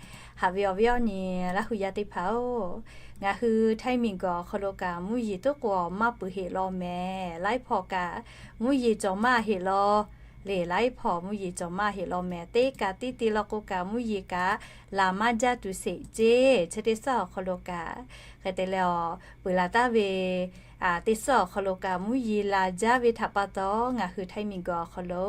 Haꞈ ve awˬ viˉ awˬ nyi Laˇ hu yaˇ teˇ hpaˍ-oˬ, ngaˬ hui Htaiˇ miˬguiˬ awˬ hk'aw lo kaꞈ mvuhˇ yeˬ tuˉ k'o maˇ peuˬ heˆ law mehˍ. Laiˉ hpawˇ kaꞈ mvuhˇ yeˬ cawˬ maˇ heˆ law le, laiˉ hpawˇ mvuhˇ yeˬ cawˬ maˇ heˆ law mehˍ. Teˇ kaꞈ tiˉ te law k'o kaꞈ mvuhˇ yeˬ kaꞈ laˬ maˇ jaˇ tuˬ sheˍ ceˇ. Chi teˇ suhˉ awˬ hk'aw lo kaꞈ hk'e te leh awˬ peuˬ laˬ taˍ ve teˇ suhˉ awˬ hk'aw lo kaꞈ mvuhˇ yeˬ laˬ jaˇ ve htaꞈ pa taw ngaˬ hui Htaiˇ miˬguiˬ awˬ hk'aw lo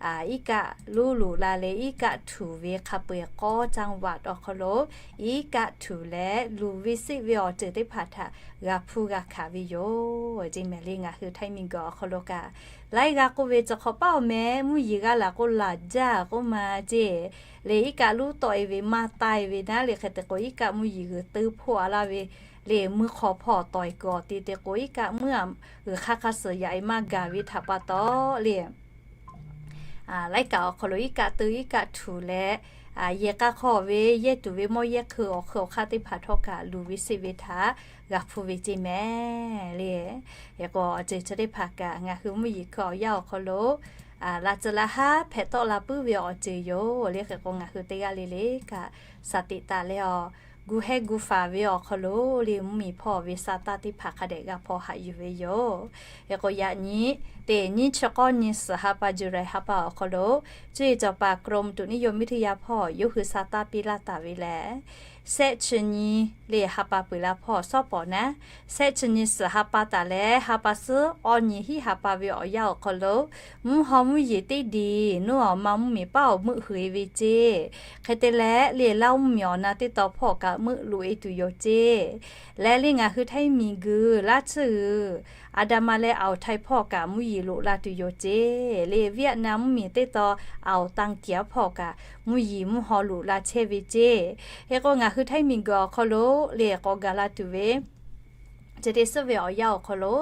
iˉ kaˆ luˉ luꞈ la leh iˉ kaˆ htuꞈ ve hk'a peu-eˬ k'awˇ จังหวัด awˬ hk'aw lo iˉ kaˆ htuꞈ leh luˬ ve seˆ ve awˬ ceuˬ teˇ hpaˍ htaꞈ g'a hpuˇ g'a hkanˍ ve yoˬ ceˇ mehˍ le. Ngaˬ hui Htaiˇ miˬguiˬ awˬ hk'aw lo kaꞈ laiˉ g'a k'oˆ ve, chi hk'awꞈ paˉ awˬ meh mvuhˇ yeˬ g'a laˬ k'o laˬ jaˇ k'oˆ ma ceˇ le. Iˉ kaˆ luˉ tawˆ-e ve maˇ taˇ-e ve naˉ le. Hk'e te k'o iˉ kaˆ mvuhˇ yeˬ g'uiˬ teu hpoˆ-a laˇ ve le, meuˇ hk'aw hpawˇ tawˍ-e kuiˬ awˬ te te k'o iˉ kaˆ meuˇ g'uiˬ hk'aˇ hk'aˇ suh yaꞈ-e maˇ gaˬ ve htaꞈ pa taw le, laiˉ kaꞈ awˬ hk'aw lo iˉ kaˆ teu iˉ kaˆ htuꞈ leh, yehˬ k'a hk'aw ve yehˇ tuˬ ve mawˇ yehˇ hk'eu awˬ hk'eu awˬ hk'aˇ teˇ hpaˍ htawˇ kaꞈ luˬ ve seˆ ve htaꞈ g'a hpuˇ ve ceˇ mehˍ le. Hk'e k'o awˬ ceuˬ chi teˇ hpaˍ kaꞈ ngaˬ hui mvuhˇ yeˬ hkui awˬ yanˇ awˬ hk'aw lo laꞈ tcuh laꞈ haˉ hpehꞈ tawˆ la puiˉ ve awˬ ceuˬ yoˬ le. Hk'e k'o ngaˬ hui teˇ g'aˇ le le kaꞈ shaˍ tiꞈ taˍ leh awˬ gu hehˇ gu faˍ ve awˬ hk'aw lo le mvuhˇmiˬ hpawˇ ve sa taˇ teˇ hpaˍ hk'a dehꞈ g'a hpaw haꞈ yuˬ ve yoˬ. Hk'e k'o yaꞈ nyi teˇ nyiˇ chi k'awˇ nyi suhˍ ha pa July ha pa awˬ hk'aw lo cuˇ yiˍ cawˬ paˍ กรมอุตุนิยมวิทยา hpawˇ yawˇ hui sa taˇ piˇ laˇ taˍ ve lehˬ, shehˆ chi nyi le ha pa peuˬ la hpawˇ shawˉ pawˍ naˉ, shehˆ chi nyi suhˍ ha pa taˍ leh ha pa suhˉ awˇ nyi hiˉ ha pa ve awˬ yanˇ awˬ hk'aw lo, mvuhˇ haw mvuhˇ yeˬ teˇ diˬ nuˇ awˬ ma mvuhˇmiˬ paˉ awˬ meuˆ hui e ve ceˇ. Hk'e te leh le Laˇ huˉ mvuhˇmiˬ awˬ na teˇ tawn hpawˇ kaꞈ meuˆ loꞈ e tuˬ yoˬ ceˇ. Leh le ngaˬ hui Htaiˇ miˬguiˬ laˇ tsuhˇ g'uiˬ Aˍdanˍ ma leh Aoˍ Htaiˇ hpawˇ kaꞈ mvuhˇ yeˬ loꞈ la tuˬ yoˬ ceˇ. Le Vietnam mvuhˇmiˬ teˇ tawn Aoˍ Tanˇ Kiaˍ hpawˇ kaꞈ mvuhˇ yeˬ mvuhˇ haw loꞈ la chehˇ ve ceˇ. Hk'e k'o ngaˬ hui Htaiˇ miˬguiˬ awˬ hk'aw lo le k'awꞈ gaˬ la tuˬ ve chi teˇ suhˉ ve awˬ yanˇ awˬ hk'aw lo,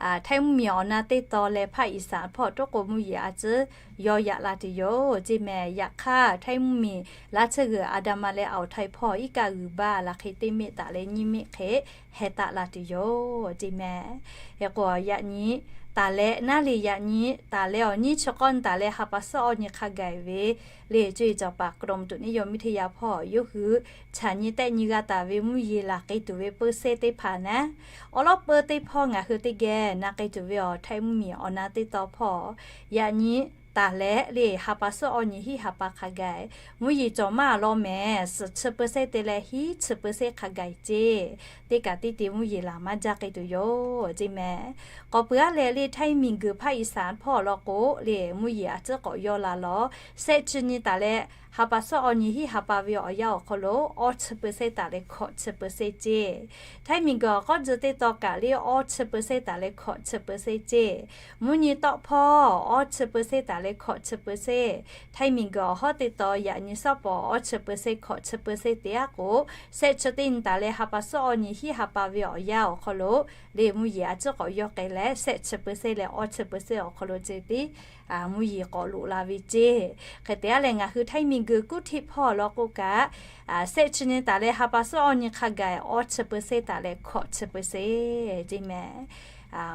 Htaiˇ mvuhˇmiˬ awˬ na teˇ tawn leh ภาคอีสาน hpawˇ toˉ k'o mvuhˇ yeˬ a tcuhˉ yaw yaꞈ la tuˬ yoˬ ceˇ mehˍ. Yaꞈ hk'aˇ Htaiˇ mvuhˇmiˬ laˇ tsuhˇ g'uiˬ Aˍdanˍ ma leh Aoˍ Htaiˇ hpawˇ iˉ kaˆ g'uiˬ baˇ la hk'e teˇ miˆ taˍ leh nyiˇ miˆ hk'e heh taˆ la tuˬ yoˬ ceˇ mehˍ. Hk'e k'o yaꞈ nyi taˍ leh naˉ le yaꞈ nyi taˍ leh awˬ nyiˇ chi k'awˇ nyi taˍ leh ha pa suhˉ awˇ nyi hk'a gaˬ ve le co e cawˬ paˍ กรมอุตุนิยมวิทยา hpawˇ yawˇ hui chaꞈ nyi tehˆ nyi g'a taˍ ve mvuhˇ yeˬ laˬ k'ai tuˬ ve เปอร์เซ็นต์ teˇ hpaˍ naˉ, awˉ lawˉ peuˇ teˇ hpawˇ ngaˬ hui teˇ geh na k'ai tuˬ ve awˬ Htaiˇ mvuhˇmiˬ awˬ na teˇ tawn hpawˇ yaꞈ nyi taˍ leh le ha pa suhˉ awˇ nyi hiˉ ha pa hk'a gaˬ mvuhˇ yeˬ cawˬ maˇ law mehˍ. Suhˍ chi เปอร์เซ็นต์ te leh hiˉ chi เปอร์เซ็นต์ hk'a gaˬ ceˇ. Teˇ kaꞈ teˇ te mvuhˇ yeˬ laˬ maˇ jaˇ k'ai tuˬ yoˬ ceˇ mehˍ. K'awꞈ peuˬ aˉ leh le Htaiˇ miˬguiˬ ภาคอีสาน hpawˇ law k'o le mvuhˇ yeˬ a tcuhˉ k'awꞈ yaw la lawˬ. Shehˆ chi nyi taˍ leh ha pa suhˉ awˇ nyi hiˉ ha pa ve awˬ yanˇ awˬ hk'aw lo awˇ chi เปอร์เซ็นต์ taˍ leh hkawꞈ chi เปอร์เซ็นต์ ceˇ. Htaiˇ miˬguiˬ awˬ k'awˉ tcuh teˇ tawn kaꞈ le awˇ chi เปอร์เซ็นต์ taˍ leh hkawꞈ chi เปอร์เซ็นต์ ceˇ. Mvuhˇ nyi tawˆ hpawˇ awˇ chi เปอร์เซ็นต์ taˍ leh hkawꞈ chi เปอร์เซ็นต์. Htaiˇ miˬguiˬ awˬ hawˉ teˇ tawn yaꞈ nyi shawˉ pawˍ awˇ chi เปอร์เซ็นต์ hkawꞈ chi เปอร์เซ็นต์ te aˉ k'o, shehˆ chi teˇ nyi taˍ leh ha pa suhˉ awˇ nyi hiˉ ha pa ve awˬ yanˇ awˬ hk'aw lo le mvuhˇ yeˬ a tcuhˉ k'awꞈ yaw k'ai leh shehˆ chi เปอร์เซ็นต์ leh awˇ chi เปอร์เซ็นต์ awˬ hk'aw lo ceh tiˉ mvuhˇ yeˬ k'awꞈ loꞈ la ve ceˇ. Hk'e te aˉ leh ngaˬ hui Htaiˇ miˬguiˬ กรุงเทพ hpawˇ law k'o kaꞈ, shehˆ chi nyi taˍ leh ha pa suhˉ awˇ nyi hk'a gaˬ awˇ chi เปอร์เซ็นต์ taˍ leh hkawꞈ chi เปอร์เซ็นต์ ceˇ mehˍ.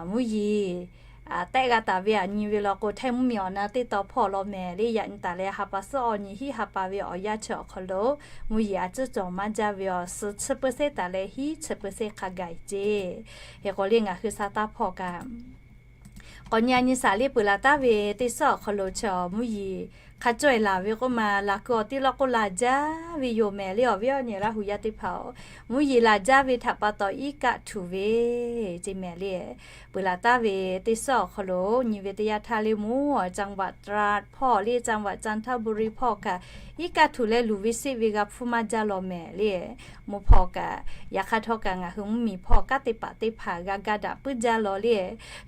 Mvuhˇ yeˬ tehˆ g'a taˍ ve aꞈ nyi ve law k'o Htaiˇ mvuhˇmiˬ awˬ na teˇ tawn hpawˇ law mehˍ le yaꞈ nyi taˍ leh ha pa suhˉ awˇ nyi hiˉ ha pa ve awˬ yanˇ chi awˬ hk'aw lo mvuhˇ yeˬ a tcuhˉ cawˬ maˇ jaˇ ve awˬ suhˍ chi เปอร์เซ็นต์ taˍ leh hiˉ chi เปอร์เซ็นต์ hk'a gaˬ ceˇ. Hk'e k'o le ngaˬ hui Saˍtanˍ hpawˇ kaꞈ k'awꞈ nyi a nyi shaˍ le peuˬ laˬ taˍ ve teˇ suhˉ awˬ hk'aw lo chi awˬ mvuhˇ yeˬ hk'a caweh laˬ ve k'oˆ ma laˬ kuiˬ awˬ tiˉ law k'oˆ la jaˇ ve yoˬ mehˍ le awˬ viˉ awˬ nyi Laˇ huˍ yaˇ teˇ hpaˍ-oˬ. Mvuhˇ yeˬ laˬ jaˇ ve htaꞈ pa taw iˉ kaˆ htuꞈ ve ceˇ mehˍ le. Peuˬ laˬ taˍ ve teˇ suhˉ awˬ hk'aw lo nyi ve teˇ yanˇ htaˇ le mvuhˇ จังหวัดตราด hpawˇ le จังหวัดจันทบุรี hpawˇ kaꞈ iˉ kaˆ htuꞈ leh luˬ ve seˆ ve g'a hpfuhˇ maˇ jaˇ law mehˍ le. Mvuhˇ hpawˇ kaꞈ yaꞈ hk'aˇ htawˇ kaꞈ ngaˬ hui mvuhˇmiˬ hpawˇ kanˉ te paˍ teˇ hpaˍ g'a ga daꞈ puiˉ jaˇ law le.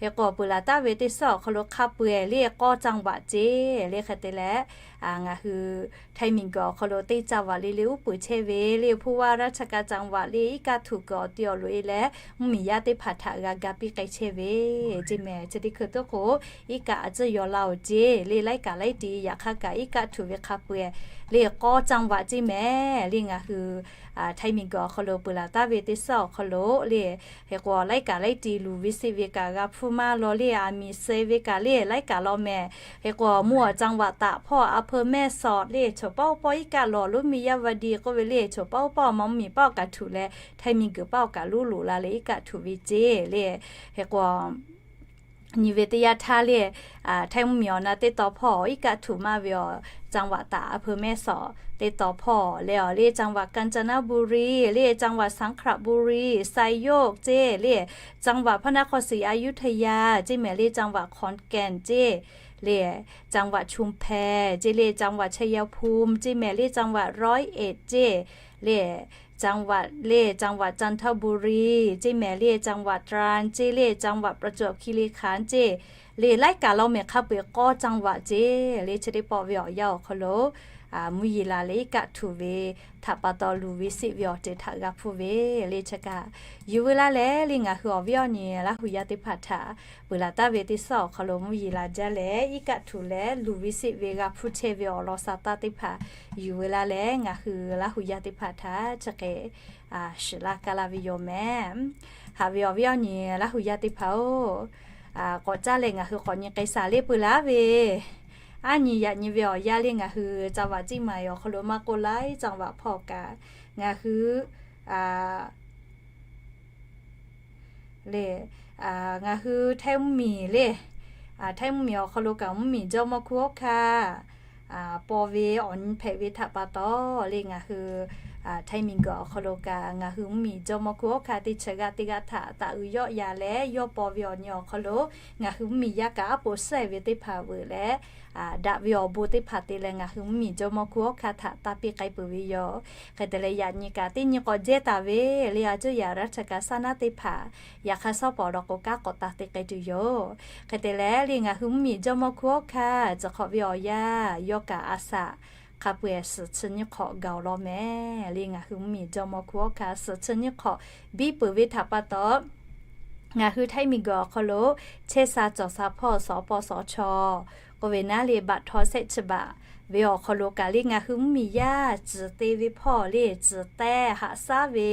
Hk'e k'o peuˬ laˬ taˍ ve teˇ suhˉ awˬ hk'aw lo hk'a peu-eˬ le k'awˇ จังหวัด ceˇ le hk'e te leh, ngaˬ hui Htaiˇ miˬguiˬ awˬ hk'aw lo teˇ จังหวัด le le uˉ peunˍ chehˇ ve le ผู้ว่าราชการจังหวัด le iˉ kaˆ htuꞈ kuiˬ awˬ ti awˬ loꞈ e leh mvuhˇmiˬ yaˇ teˇ hpaˍ htaꞈ g'a ga piˇ k'ai chehˇ ve ceˇ mehˍ. Chi teˇ hkui tuˉ k'o iˉ kaˆ a tcuhˉ yaw laˇ-oˬ ceˇ le laiˉ kaꞈ laiˉ ti yaꞈ hk'aˇ kaꞈ iˉ kaˆ htuꞈ ve hk'a peu-eˬ le k'awˇ จังหวัด ceˇ mehˍ le ngaˬ hui Htaiˇ miˬguiˬ awˬ hk'aw lo peuˬ laˬ taˍ ve teˇ suhˉ awˬ hk'aw lo le hk'e k'o laiˉ kaꞈ laiˉ ti luˬ ve seˆ ve kaꞈ g'a hpfuhˇ maˇ law le aˬ miˍ suh ve kaꞈ le laiˉ kaꞈ law mehˍ. Hk'e k'o mvuhˇ awˬ จังหวัดตาก hpawˇ อำเภอแม่สอด le choˬ paˉ oˇ pawˆ iˉ kaˆ lawˬ loˉ miˬ yaˇ va di k'oˆ ve le choˬ paˉ oˇ pawˆ mvuhˇmiˬ paˉ awˬ kaꞈ htuꞈ leh Htaiˇ miˬguiˬ paˉ awˬ kaꞈ luˉ loꞈ la leh iˉ kaˆ htuꞈ ve ceˇ le. Hk'e k'o nyi ve teˇ yanˇ htaˇ le Htaiˇ mvuhˇmiˬ awˬ na teˇ tawn hpawˇ iˉ kaˆ htuꞈ maˇ ve awˬ จังหวัดตาก อำเภอแม่สอด teˇ tawn hpawˇ leh awˬ le จังหวัดกาญจนบุรี le จังหวัดสังขบุรี ไซโยก ceˇ le จังหวัดพระนครศรีอยุธยา ceˇ mehˍ le จังหวัดขอนแก่น ceˇ le จังหวัดชุมแพ ceˇ le จังหวัดชัยภูมิ ceˇ mehˍ le จังหวัดร้อยเอ็ด ceˇ le จังหวัด le จังหวัดจันทบุรี ceˇ mehˍ le จังหวัดตราด ceˇ le จังหวัดประจวบคีรีขันธ์ ceˇ le laiˉ kaꞈ law mehˍ hk'a peu-eˬ k'awˇ จังหวัด ceˇ le chi teˇ pawˆ ve awˬ yanˇ awˬ hk'aw lo mvuhˇ yeˬ laˬ leh iˉ kaˆ htuꞈ ve htaꞈ pa taw luˬ ve seˆ ve awˬ ceuˬ htaꞈ g'a hpfuhˇ ve le chi kaꞈ yuˬ veu laˇ leh le ngaˬ hui awˬ viˉ awˬ nyi Laˇ huˍ yaˇ teˇ hpaˍ htaꞈ peuˬ laˬ taˍ ve teˇ suhˉ awˬ hk'aw lo mvuhˇ yeˬ laˬ jaˇ leh iˉ kaˆ htuꞈ leh luˬ ve seˆ ve g'a hpfuhˇ chehˇ ve awˬ lawn sa taˇ teˇ hpaˍ yuˬ veu laˇ leh ngaˬ hui Laˇ huˍ yaˇ teˇ hpaˍ htaꞈ chi hk'e shiˍ laˇ kaˇ laˇ ve yoˬ mehˍ. Haꞈ ve awˬ viˉ awˬ nyi Laˇ huˍ yaˇ teˇ hpaˍ-oˬ, k'awꞈ caˇ leh ngaˬ hui k'awꞈ nyi k'ai shaˍ le peuˬ laˇ ve aˉ nyi yaꞈ nyi ve awˬ yanˇ le ngaˬ hui จังหวัดเชียงใหม่ awˬ hk'aw lo maˇ k'oˆ laiˉ จังหวัด hpawˇ kaꞈ ngaˬ hui le ngaˬ hui Htaiˇ mvuhˇmiˬ le, Htaiˇ mvuhˇmiˬ awˬ hk'aw lo kaꞈ mvuhˇmiˬ jawˇmawˇ hkunˉ hawˉ hkanˇ paw ve awˬ nyi hpehꞈ ve htaꞈ pa taw le ngaˬ hui Htaiˇ miˬguiˬ awˬ hk'aw lo kaꞈ ngaˬ hui mvuhˇmiˬ jawˇmawˇ hkuˇ hawˉ hkaˇ teˇ chi g'aˇ teˇ g'aˇ htaꞈ taˍ uiˍ yawˆ yan leh yawˇ paw ve awˬ nyi awˬ hk'aw lo ngaˬ hui mvuhˇmiˬ yaˇ kaꞈ aˉ po suhˉ-e ve teˇ hpaˍ veuꞈ leh, daꞈ ve awˬ bon teˇ hpaˍ te leh ngaˬ hui mvuhˇmiˬ jawˇmawˇ hkuˇ hawˉ hkaˇ htaꞈ taˇ piˇ k'ai peuˬ ve yoˬ. Hk'e te leh yaꞈ nyi kaꞈ teˇ nyi k'awꞈ jehˇ taˍ ve le, a cuˇ yaꞈ raˉ chaw kaꞈ saˉ naˉ teˇ hpaˍ, yaꞈ hk'aˇ shawˉ pawˍ law k'o kanˉ k'awꞈ taˍ te k'ai tuˬ yoˬ. Hk'e te leh le ngaˬ hui mvuhˇmiˬ jawˇmawˇ hkuˇ hawˉ hkaˇ tcuh hk'awꞈ ve awˬ yanˇ yawˇ kaꞈ a shaꞈ hk'a peu-eˬ suhˍ chi nyiˇ hk'awꞈ gaˬ-oˬ law mehˍ le. Ngaˬ hui mvuhˇmiˬ jawˇmawˇ hkuˇ hawˉ hkaˇ suhˍ chi nyiˇ hk'awꞈ biˇ peuˬ ve htaꞈ pa taw, ngaˬ hui Htaiˇ miˬguiˬ awˬ hk'aw lo chehˇ sha cawˬ sha hpawˇ sawˍ pawˇ sawˍ chaw k'oˆ ve naˉ le, baꞈ htaw shehˆ chi baꞈ ve awˬ hk'aw lo kaꞈ le ngaˬ hui mvuhˇmiˬ yaˇ tcuhˍ te ve hpawˇ le tcuhˍ teh haꞈ shaˉ ve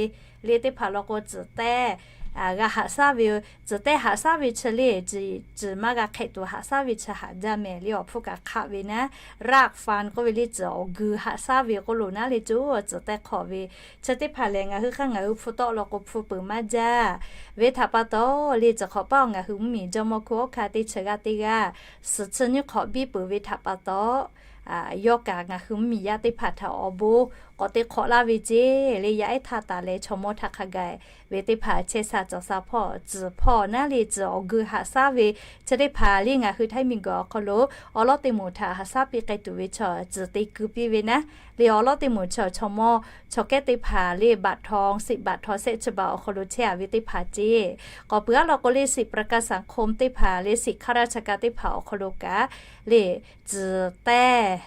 le teˇ hpaˍ law k'o tcuhˍ teh g'a haꞈ shaˉ ve, tcuhˍ teh haꞈ shaˉ ve chi le, tcuhˍ maˇ g'a hk'ehꞈ tuˬ haꞈ shaˉ ve chi haꞈ jaˇ mehˍ le. Awˬ hpfuhˇ kaꞈ hk'aˆ ve naˉ, raˆ fan k'oˆ ve le tcuhˍ awˬ geu haꞈ shaˉ ve k'oˆ lo naˉ le, coˇ tcuhˍ teh hk'awꞈ ve chi teˇ hpaˍ lehˬ ngaˬ hui hk'aˇ ngaˬ hui hpu tawˆ law k'o hpu peuˬ maˇ jaˇ ve htaꞈ pa taw le, tcuh hk'awꞈ paˇ awˬ ngaˬ hui mvuhˇmiˬ jawˇmawˇ hkuˇ hawˉ hkaˇ teˇ chi g'aˇ teˇ g'aˇ suhˍ chi nyiˇ hk'awꞈ biˇ peuˬ ve htaꞈ pa taw, yawˇ kaꞈ ngaˬ hui mvuhˇmiˬ yaˇ teˇ hpaˍ htaꞈ awˬ bon k'awꞈ te hk'awꞈ laˇ ve ceˇ le. Yaˇ ehˉ htaˇ taˍ leh chaw mawˇ htaꞈ hk'a gaˬ ve teˇ hpaˍ chehˇ sha cawˬ sha hpawˇ tcuhˍ hpawˇ naˉ le tcuhˍ awˬ geu haꞈ shaˉ ve chi teˇ hpaˍ le ngaˬ hui Htaiˇ miˬguiˬ awˬ hk'aw lo awˬ lawˉ teˇ moˍ htaꞈ haꞈ shaˉ piˇ k'ai tuˬ ve chaw tcuhˍ te keu piˇ ve naˉ le. Awˬ lawˉ teˇ moˍ chaw chaw mawˇ chaw kehˉ teˇ hpaˍ le baꞈ htaw siꞈ baꞈ htaw shehˆ chi baꞈ awˬ hk'aw lo chehˇ-a ve teˇ hpaˍ ceˇ. K'awꞈ peuˬ-a law k'o le siꞈ ประกันสังคม teˇ hpaˍ le siꞈ hk'a raˇ cha ka teˇ hpaˍ awˬ hk'aw lo kaꞈ le tcuhˍ teh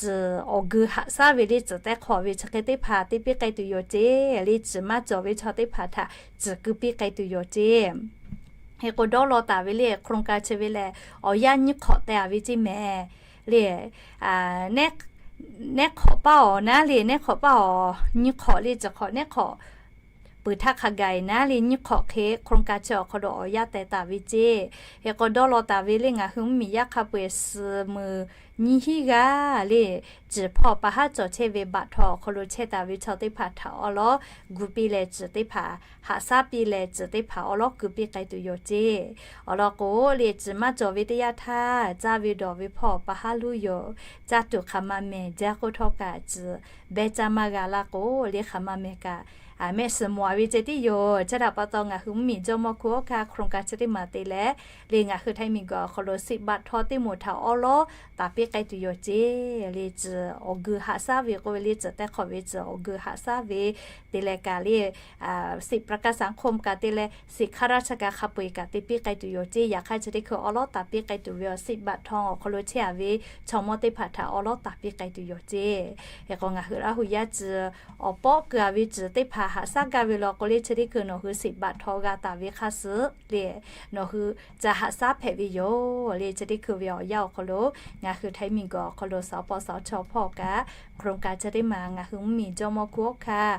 tcuhˍ awˬ geu haꞈ shaˉ ve le tcuhˍ teh hk'awꞈ ve chi hk'e teˇ hpaˍ te piˇ k'ai tuˬ yoˬ ceˇ. Le tcuhˍ maˇ cawˬ ve chaw teˇ hpaˍ htaꞈ tcuhˍ keu piˇ k'ai tuˬ yoˬ ceˇ. Hk'e k'o dawˇ law taˍ ve le โครงการ chi ve lehˬ awˬ yanˇ nyiˇ hk'awꞈ teh-a ve ceˇ mehˍ le. Nehˉ hk'awꞈ paˇ awˬ naˉ le nehˉ hk'awꞈ paˇ awˬ nyiˇ hk'awꞈ le tcuhˍ hk'awꞈ nehˉ hk'awꞈ peuˬ htaˇ hk'a gaˬ-e naˉ le nyiˇ hk'awꞈ hk'e โครงการ chi awˬ hk'aw lo awˬ yanˇ teh taˍ ve ceˇ. Hk'e k'o dawˇ law taˍ ve le ngaˬ hui mvuhˇmiˬ yaˇ hk'a peu-eˬ suhˍ meuˍ nyiˇ hinˉ g'aˇ le tcuhˍ hpawˇ pa haˉ cawˬ chehˇ ve baꞈ htaw awˬ hk'aw lo chehˇ taˍ ve chaw teˇ hpaˍ htaꞈ awˉ lawˉ gu piˇ leh tcuhˍ teˇ hpaˍ haꞈ shaˉ piˇ leh tcuhˍ teˇ hpaˍ awˉ lawˉ gu piˇ k'ai tuˬ yoˬ ceˇ. Awˬ lawn k'o le tcuhˍ maˇ cawˬ ve teˇ yanˇ htaˇ caˇ ve dawˬ ve hpawˇ pa haˉ luˇ yoˬ. Caˇ tuˬ hk'aˬ ma mehˍ jaˇ k'oˆ htawˇ kaꞈ tcuhˍ behˇ caˇ maˇ g'a laˇ k'o le hk'aˬ ma mehˍ kaꞈ mehˆ shiˍ mawˬ-a ve ceh tiˉ yoˬ. Chi htaꞈ pa taw ngaˬ hui mvuhˇmiˬ jawˇmawˇ hkuˇ hawˉ hkaˇ โครงการ chi teˇ maˍ te leh le ngaˬ hui Htaiˇ miˬguiˬ awˬ hk'aw lo siꞈ baꞈ htaw teˇ moˍ htaꞈ awˉ lawˉ taˍ piˇ k'ai tuˬ yoˬ ceˇ. Le tcuhˍ awˬ geu haꞈ shaˉ ve k'oˆ ve le tcuhˍ teh hk'awꞈ ve tcuhˍ awˬ geu haꞈ shaˉ ve te leh kaꞈ le siꞈ ประกันสังคม kaꞈ te leh siꞈ hk'a raˇ cha ka hk'a peu-eˬ kaꞈ te piˇ k'ai tuˬ yoˬ ceˇ. Yaꞈ hk'aˇ chi teˇ hkui awˉ lawˉ taˍ piˇ k'ai tuˬ ve awˬ siꞈ baꞈ htaw awˬ hk'aw lo chehˇ-a ve chaw mawˇ teˇ hpaˍ htaꞈ awˉ lawˉ taˍ piˇ k'ai tuˬ yoˬ ceˇ. Hk'e k'o ngaˬ hui Laˇ hu yaˇ tcuhˍ awˬ pawˆ keu-a ve tcuhˍ teˇ hpaˍ haꞈ shaˉ gaˇ ve law k'o le chi teˇ hkui nawˬ hui siꞈ baꞈ htaw g'a taˍ ve hk'a suh le nawˬ hui ca haꞈ shaˉ hpehꞈ ve yoˬ. Le chi teˇ hkui ve awˬ yanˇ awˬ hk'aw lo ngaˬ hui Htaiˇ miˬguiˬ awˬ hk'aw lo sawˍ paw sawˍ chaw hpawˇ kaꞈ โครงการ chi teˇ maˍ ngaˬ hui mvuhˇmiˬ jawˇmawˇ hkuˇ hawˉ hkaˇ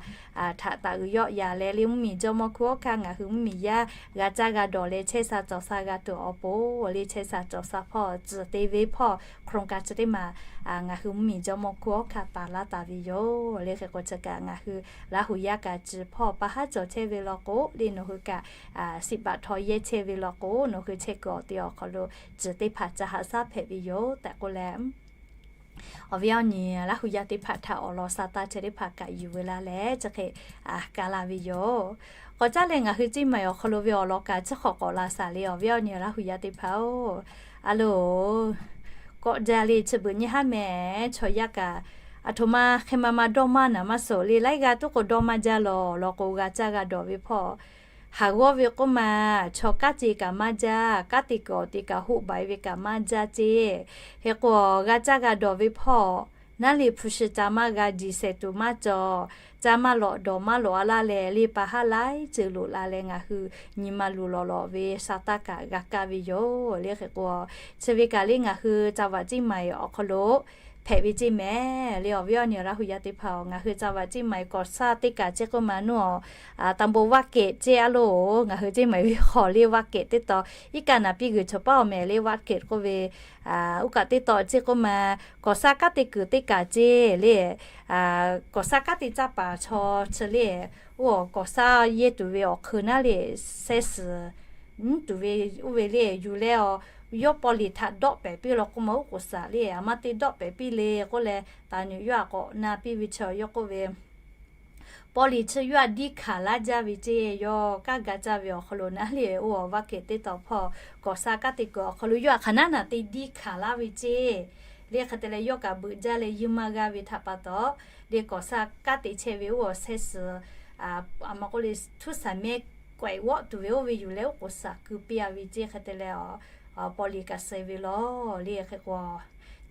htaꞈ taˍ uiˍ yawˆ yan leh le mvuhˇmiˬ jawˇmawˇ hkuˇ hawˉ hkaˇ ngaˬ hui mvuhˇmiˬ yaˇ g'a caˇ g'a dawˬ leh chehˇ sha cawˬ sha g'a tuˬ awˬ pon le chehˇ sha cawˬ sha hpawˇ tcuhˍ te ve hpawˇ โครงการ chi teˇ maˍ ngaˬ hui mvuhˇmiˬ jawˇmawˇ hkuˇ hawˉ hkaˇ taˍ laˇ taˍ ve yoˬ. Le hk'e k'o chi kaꞈ ngaˬ hui Laˇ hu yaˇ kaꞈ tcuhˍ hpawˇ pa haˉ cawˬ chehˇ ve law k'o le nawˬ hui kaꞈ siꞈ baꞈ htaw yehˇ chehˇ ve law k'o nawˬ hui chehˇ kuiˬ awˬ te awˬ hk'aw lo tcuhˍ teˇ hpaˍ ca haꞈ shaˉ hpehꞈ ve yoˬ tehꞈ k'oˆ leh awˬ viˉ awˬ nyi Laˇ hu yaˇ teˇ hpaˍ htaꞈ awˬ lawn sha taˇ chehˇ teˇ hpaˍ kaꞈ yuˬ ve laˇ leh chi hk'e ka laˇ ve yoˬ. K'awꞈ caˉ leh ngaˬ hui Ceˇ maiˍ awˬ hk'aw lo ve awˬ lawn kaꞈ chi hk'awꞈ k'awꞈ la shaˍ le awˬ viˉ awˬ nyi Laˇ hu yaˇ teˇ hpaˍ-oˬ. A loˬ, kawˆ jaˇ le chi beuꞈ nyi haˉ mehˍ chaw yaˇ kaꞈ, aˬ htoꞈ ma hk'e ma ma dawˇ maˇ naˍ maˇ suhˍ le laiˉ g'aˇ tuˉ k'o dawˇ maˇ jaˇ lawˬ. Law k'o g'a caˇ g'a dawˬ ve hpawˇ haˍ g'awˇ ve k'oˆ ma, chaw kanˉ te kaꞈ maˇ jaˇ, kanˉ te kuiˬ awˬ te kaꞈ hoˆ baˬ-e ve kaꞈ maˇ jaˇ ceˇ. Hk'e k'o g'a caˇ g'a dawˬ ve hpawˇ naˉ le hpu shi ca maˇ g'a diˬ shehˍ tuˬ maˇ cawˬ, ca maˇ lawꞈ dawˬ maˇ lawꞈ-a laˇ leh le pa haˉ laiˉ ceuˬ loꞈ la leh ngaˬ hui nyi ma luˬ lawˬ lawˬ ve sha taˇ kaꞈ g'a kaˇ ve yoˬ. Le hk'e k'o chi ve kaꞈ le ngaˬ hui จังหวัดเชียงใหม่ awˬ hk'aw lo hpehꞈ ve ceˇ mehˍ le awˬ viˉ awˬ nyi Laˇ hu yaˇ teˇ hpaˍ-oˬ. Ngaˬ hui จังหวัดเชียงใหม่ ก่อสร้าง teˇ kaꞈ ceˇ k'oˆ ma nuˇ-oˬ, ตำบลวัดเกร็ด ceˇ a loˬ. Ngaˬ hui Ceˇ maiˍ ve hk'aw le วัดเกร็ด teˇ taw iˉ kaˆ naˍ piˇ g'uiˬ chaw paˉ awˬ mehˍ le วัดเกร็ด k'oˆ ve, oˇ kaꞈ teˇ taw ceˇ k'oˆ ma, ก่อสร้าง kanˉ te kuiˬ teˇ kaꞈ ceˇ le, ก่อสร้าง kanˉ te caˇ paˍ chaw chi le, oˇ ก่อสร้าง yehˇ tuˬ ve awˬ hk'eun naˉ le, sehˉ suhˍ nyiˉ tuˬ ve oˇ ve le yuˬ leh-aˬ, yawˇ paw liꞈ htaꞈ dawˆ pehˍ piˇ law k'oˆ ma, oˉ k'oˍ saˍ le a maˇ te dawˆ pehˍ piˇ le k'oˆ leh, taˍ nyuꞈ yawˇ htaꞈ k'awꞈ na piˇ ve chi yawˇ k'oˆ ve, Paw liꞈ chi yawˇ htaꞈ diˇ hkanˍ laˇ jaˇ ve ceˇ. Yawˇ kanˉ ga caˇ ve awˬ hk'aw lo naˉ lehˬ, oˇ awˬ vaˇ kehˬ teˇ taw hpawˇ kawˍ sha kanˉ te kuiˬ awˬ hk'aw lo yawˇ htaꞈ hk'aˬ naˉ naˬ te diˇ hkanˍ laˇ ve ceˇ. Lehˬ hk'e te leh yawˇ kaꞈ beuꞈ jaˇ leh yuˬ maˇ g'a ve htaꞈ pa taw, lehˬ kawˍ sha kanˉ te chehˇ ve oˇ awˬ sehˉ suhˍ, a maˇ k'oˆ leh htuˉ shaˍ mehˇ k'awehꞈ g'awˆ tuˬ ve oˇ ve yuˬ leh oˇ k'oˍ shaˍ keu piˇ a ve ceˇ. Hk'e te leh, paw liꞈ kaꞈ suh ve law. Lehˬ hk'e k'o,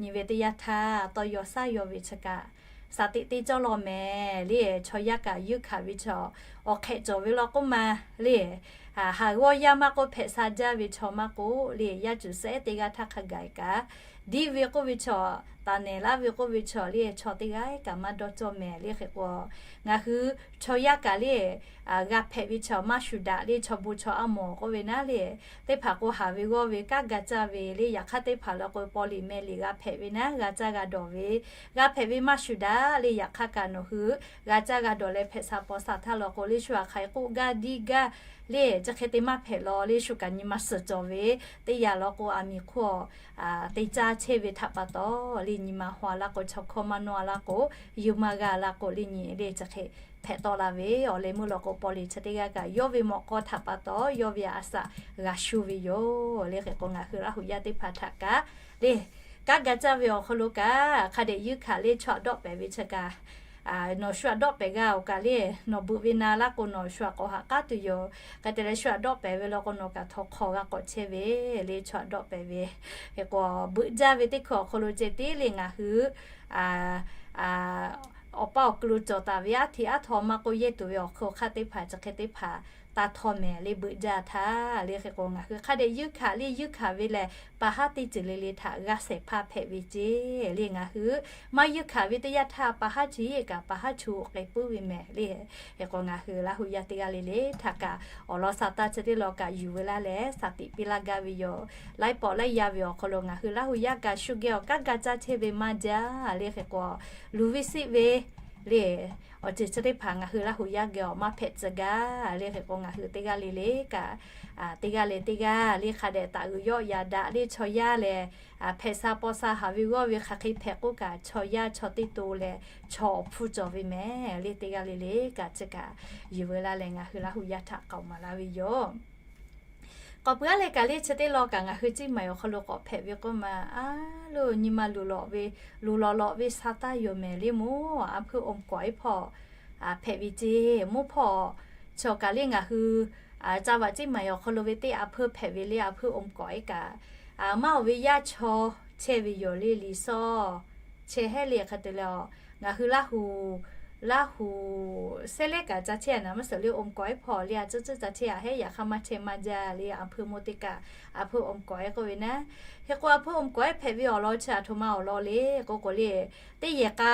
nyi ve teˇ yanˇ htaˇ tawˇ yaw shaˉ yaw ve chi kaꞈ, shaˍ tiꞈ te cawˇ law mehˍ. Lehˬ chaw yaˇ kaꞈ yuˇ hkanˍ ve chaw awˬ hk'ehꞈ cawˬ ve law k'oˆ ma. Lehˬ haˍ g'awˇ yaˇ maˇ k'oˆ, hpehꞈ sha jaˇ ve chaw maˇ k'oˆ, lehˬ yaˇ cuˬ suhˉ ehˉ teˇ g'aˇ htaˇ hk'a gaˬ kaꞈ, diˇ ve k'oˆ ve chaw, taˍ nehˬ laˇ ve k'oˆ ve chaw, lehˬ chaw teˇ g'aˇ kaꞈ maˇ dawˇ cawˇ mehˍ. Lehˬ hk'e k'o, ngaˬ hui chaw yaˇ kaꞈ lehˬ g'a hpehꞈ ve chaw maˇ shuˍ daꞈ. Lehˬ chaw bon chaw a mawˬ k'oˆ ve naˉ lehˬ, teˇ hpaˍ k'o haˍ ve g'awˇ ve kanˉ ga caˇ ve. Lehˬ yaꞈ hk'aˇ teˇ hpaˍ law k'o paw liꞈ meh liꞈ g'a hpehꞈ ve naˉ, g'a caˇ g'a dawˬ ve, g'a hpehꞈ ve maˇ shuˍ daꞈ. Lehˬ yaꞈ hk'aˇ kaꞈ nawˬ hui g'a caˇ g'a dawˬ leh hpehꞈ sha paw sha htaˇ law k'o, lehˬ shu aˬ hk'aˬ hk'e k'oˆ gaˇ diˇ gaˇ, lehˬ chi hk'e te maˇ hpehꞈ law. Lehˬ shu kaꞈ nyi ma suhˍ cawˬ ve teˇ yanˇ law k'o, aˬ miˍ hk'oˆ te caˇ chehˇ ve htaꞈ pa taw, lehˬ nyi ma haw a laˇ k'o, chaw hkawˇ maˇ nawˇ a laˇ k'o, yuˬ maˇ g'a laˇ k'o, lehˬ nyi lehˬ chi hk'e hpehꞈ tawˆ la ve. Awˬ leh meuˇ law k'o paw liꞈ chi teˇ g'aˇ kaꞈ yawˇ ve mawꞈ k'aw htaꞈ pa taw, yawˇ ve a shaꞈ g'a shuˍ ve yoˬ. Lehˬ hk'e k'o ngaˬ hui Laˇ huˍ yaˇ teˇ hpaˍ htaꞈ kaꞈ, lehˬ kanˉ ga caˇ ve awˬ hk'aw lo kaꞈ hk'a dehꞈ yuˇ hkanˍ. Lehˬ chaw htaꞈ dawˆ pehˍ ve chi kaꞈ, nawˬ shu htaꞈ dawˆ pehˍ g'a awˬ kaꞈ lehˬ, nawˬ beuꞈ ve na laˇ k'o nawˬ shu htaꞈ k'awꞈ haꞈ k'aˉ tuˬ yoˬ. Hk'e te leh shu htaꞈ dawˆ pehˍ ve law k'o nawˬ kaꞈ htaw hk'aw g'a k'awꞈ chehˇ ve. Lehˬ chaw htaꞈ dawˆ pehˍ ve, hk'e k'o beuꞈ jaˇ ve teˇ hkui awˬ hk'aw lo ceh tiˉ lehˬ ngaˬ hui awˬ pa awˬ kuiˬ lo cawˬ taˍ ve aˉ htiꞈ aˉ htaw maˇ k'oˆ, yehˇ tuˬ ve awˬ hk'aw hk'aˇ teˇ hpaˍ chi hk'e teˇ hpaˍ taˇ htawˇ mehˍ. Lehˬ beuꞈ jaˇ htaˇ, lehˬ hk'e k'o ngaˬ hui hk'a dehꞈ yuˇ hkanˍ. Lehˬ yuˇ hkanˍ ve lehˬ pa haˉ teˇ ceuˬ le le htaꞈ g'a shehˍ hpaˇ hpehꞈ ve ceˇ. Lehˬ ngaˬ hui maˇ yuˇ hkanˍ ve teˇ yanˇ htaˇ pa haˉ chi kaꞈ pa haˉ chu k'ai puiˉ ve mehˍ. Lehˬ hk'e k'o ngaˬ hui Laˇ huˍ yaˇ teˇ g'aˇ le le htaꞈ kaꞈ awˬ lawn sha taˇ chi teˇ law kaꞈ yuˬ ve laˇ leh shaˍ tiꞈ piˇ laˇ gaˇ ve yoˬ. Laiˉ pawˆ laiˉ yaˇ ve awˬ hk'aw lo ngaˬ hui Laˇ huˍ yaˇ kaꞈ shu geh awˬ kanˉ ga caˇ chehˇ ve maˇ jaˇ. Lehˬ hk'e k'o luˬ ve siˆ ve lehˬ awˬ ceuˬ chi teˇ hpaˍ ngaˬ hui Laˇ huˍ yaˇ geh awˬ maˇ hpehꞈ tcuh gaˇ. Lehˬ hk'e k'o ngaˬ hui teˇ g'aˇ le le kaꞈ, teˇ g'aˇ leh teˇ g'aˇ lehˬ hk'a dehꞈ taˍ uiˍ yawˆ yaꞈ daꞈ. Lehˬ chaw yaˇ lehˬ hpehꞈ sha paw sha haˍ ve g'awˇ ve hk'aˬ hk'e hpehꞈ k'oˆ kaꞈ chaw yaˇ chaw teˇ to lehˬ chaw awˬ hpfuhˇ cawˬ ve mehˍ. Lehˬ teˇ g'aˇ le le kaꞈ chi kaꞈ yuˬ ve laˇ leh ngaˬ hui Laˇ huˍ yaˇ htaꞈ k'aoˍ maˍ laˇ ve yoˬ. K'awꞈ puiˉ aˉ leh kaꞈ lehˬ chi teˇ law kaꞈ ngaˬ hui Ciˇ maˍ awˬ hk'aw lo k'awꞈ hpehꞈ ve k'oˆ ma, a lo nyi ma luˬ lawꞈ ve, luˬ lawꞈ lawꞈ ve sha taˇ yoˬ mehˍ. Lehˬ mvuhˇ aˉ hpuiˇ om kawꞈ iˉ hpawˇ hpehꞈ ve ceˇ. Mvuhˇ hpawˇ chaw kaꞈ lehˬ ngaˬ hui caˇ vaꞈ Ciˇ maˍ awˬ hk'aw lo ve teˇ aˉ hpuiˇ hpehꞈ ve lehˬ aˉ hpuiˇ om kawꞈ iˉ kaꞈ, maˇ oˬ ve yaˇ chaw chehˇ ve yoˬ. Lehˬ liꞈ sawˉ chehˇ hehˉ lehˬ hk'e te leh, ngaˬ hui Laˇ huˍ, Laˇ huˍ sehˉ lehˉ kaꞈ ca chehˇ a naˍ maˇ suhˍ lehˬ om kawꞈ iˉ hpawˇ lehˬ a tcuhˉ tcuhˉ ca chehˇ a hehˉ. Yaꞈ hk'aˇ maˇ chehˇ maˇ jaˇ. Lehˬ aˉ hpuiˇ mvuhˇ teˇ kaꞈ aˉ hpuiˇ om kawꞈ iˉ k'oˆ ve naˉ. Hk'e k'o aˉ hpuiˇ om kawꞈ iˉ hpehꞈ ve awˬ lawn chi aˬ htoꞈ ma awˬ lawn le k'oˆ k'o lehˬ, teˇ yehˬ k'a